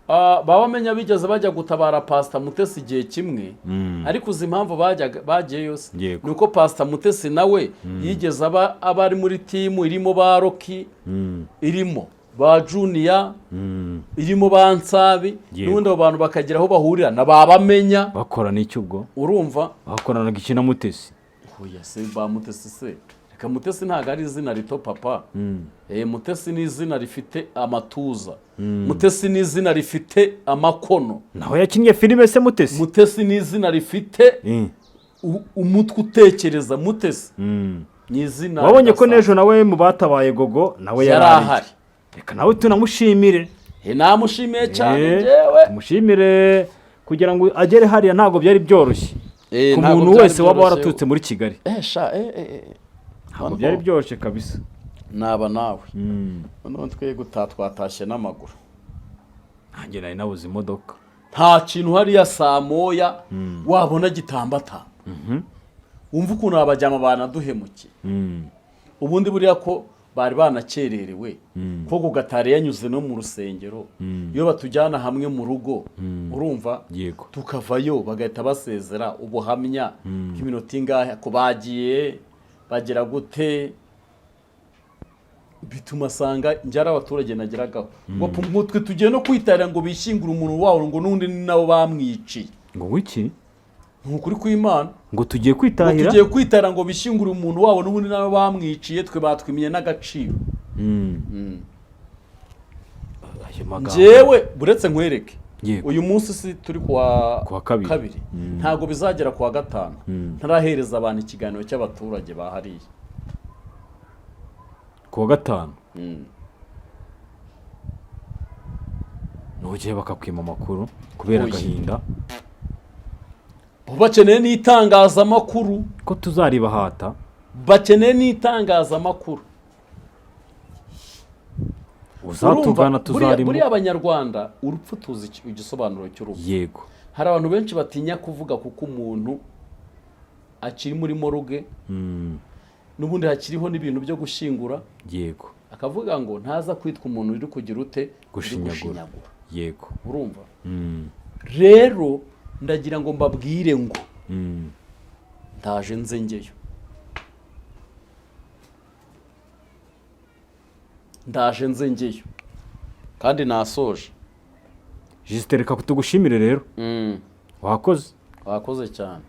Speaker 1: Baba bamenya bigeze bajya gutabara Pasita Mutesi igihe kimwe, ariko uzi impamvu bajyaga bagiyeyo se? Ni uko Pasita Mutesi nawe yigeze aba ari muri team irimo ba Rocky, irimo ba Junior, irimo ba Nsabi, n'ubundi abo bantu bakagira aho bahurira na ba Bamenya.
Speaker 2: Bakorana iki ubwo?
Speaker 1: Urumva?
Speaker 2: Bakoranaga iki na Mutesi?
Speaker 1: Oya se, ba Mutesi se, reka, Mutesi ntabwo ari izina rito, papa. Mutesi ni izina rifite amatuza, Mutesi ni izina rifite amakono.
Speaker 2: Naho yakinnye filime se Mutesi?
Speaker 1: Mutesi ni izina rifite umutwe utekereza. Mutesi ni izina
Speaker 2: Wabonye ko
Speaker 1: ridasanzwe.
Speaker 2: n'ejo nawe mu batabaye Gogo nawe
Speaker 1: yari
Speaker 2: yari ahari.
Speaker 1: Ahari.
Speaker 2: Reka nawe tunamushimire.
Speaker 1: Namushimiye cyane njyewe.
Speaker 2: Tumushimire, kugira ngo agere hariya ntabwo byari byoroshye ku
Speaker 1: Ntabwo
Speaker 2: muntu
Speaker 1: byari
Speaker 2: wese waba
Speaker 1: byoroshye.
Speaker 2: waraturutse muri Kigali.
Speaker 1: Sha
Speaker 2: Ntabwo byari byoroshye kabisa.
Speaker 1: Naba nawe noneho twe gutaha twatashye n'amaguru.
Speaker 2: Nanjye nari nabuze imodoka.
Speaker 1: Nta kintu hariya saa moya wabona gitambatamba. Wumva ukuntu abajyama banaduhemukiye. Ubundi buriya ko Bari banakererewe ko Gatari yanyuze no mu rusengero. Iyo batujyana hamwe mu rugo, urumva, tukavayo bagahita basezera, ubuhamya bw'iminota ingahe ko bagiye bagera gute, bituma asanga njyara abaturage nageragaho ngo ngo twe tugiye no kwitarira ngo bishyingure umuntu wabo, ngo n'undi ni nabo bamwiciye.
Speaker 2: Ngo wiki?
Speaker 1: Ni ukuri kw'Imana.
Speaker 2: Ngo tugiye
Speaker 1: Ngo
Speaker 2: kwitahira?
Speaker 1: tugiye kwitara ngo bishyingure umuntu wabo, n'ubundi nabo bamwiciye, twe batwimiye n'agaciro.
Speaker 2: Ayo magambo.
Speaker 1: Njyewe buretse nkwereke. Uyu munsi si turi kuwa
Speaker 2: Kuwa kabiri.
Speaker 1: Ntabwo bizagera kuwa gatanu ntarahereza abantu ikiganiro cy'abaturage bahariye.
Speaker 2: Kuwa gatanu nugiye bakakwima amakuru kubera
Speaker 1: Oya.
Speaker 2: agahinda.
Speaker 1: Bo bakeneye n'itangazamakuru.
Speaker 2: Ko tuzaribahata.
Speaker 1: Bakeneye n'itangazamakuru.
Speaker 2: Uzatugana
Speaker 1: Urumva,
Speaker 2: tuzarimo.
Speaker 1: Buriya abanyarwanda urupfu tuzi igisobanuro cy'urupfu. Hari abantu benshi batinya kuvuga kuko umuntu akiri muri morgue, n'ubundi hakiriho n'ibintu byo gushyingura, akavuga ngo ntaza kwitwa umuntu uri kugira ute, uri
Speaker 2: Gushinyagura.
Speaker 1: gushinyagura. Urumva? Rero ndagira ngo mbabwire ngo ndaje nze ngeyo, ndaje nze ngeyo kandi nasoje.
Speaker 2: Justin, reka tugushimire rero, wakoze.
Speaker 1: Wakoze cyane.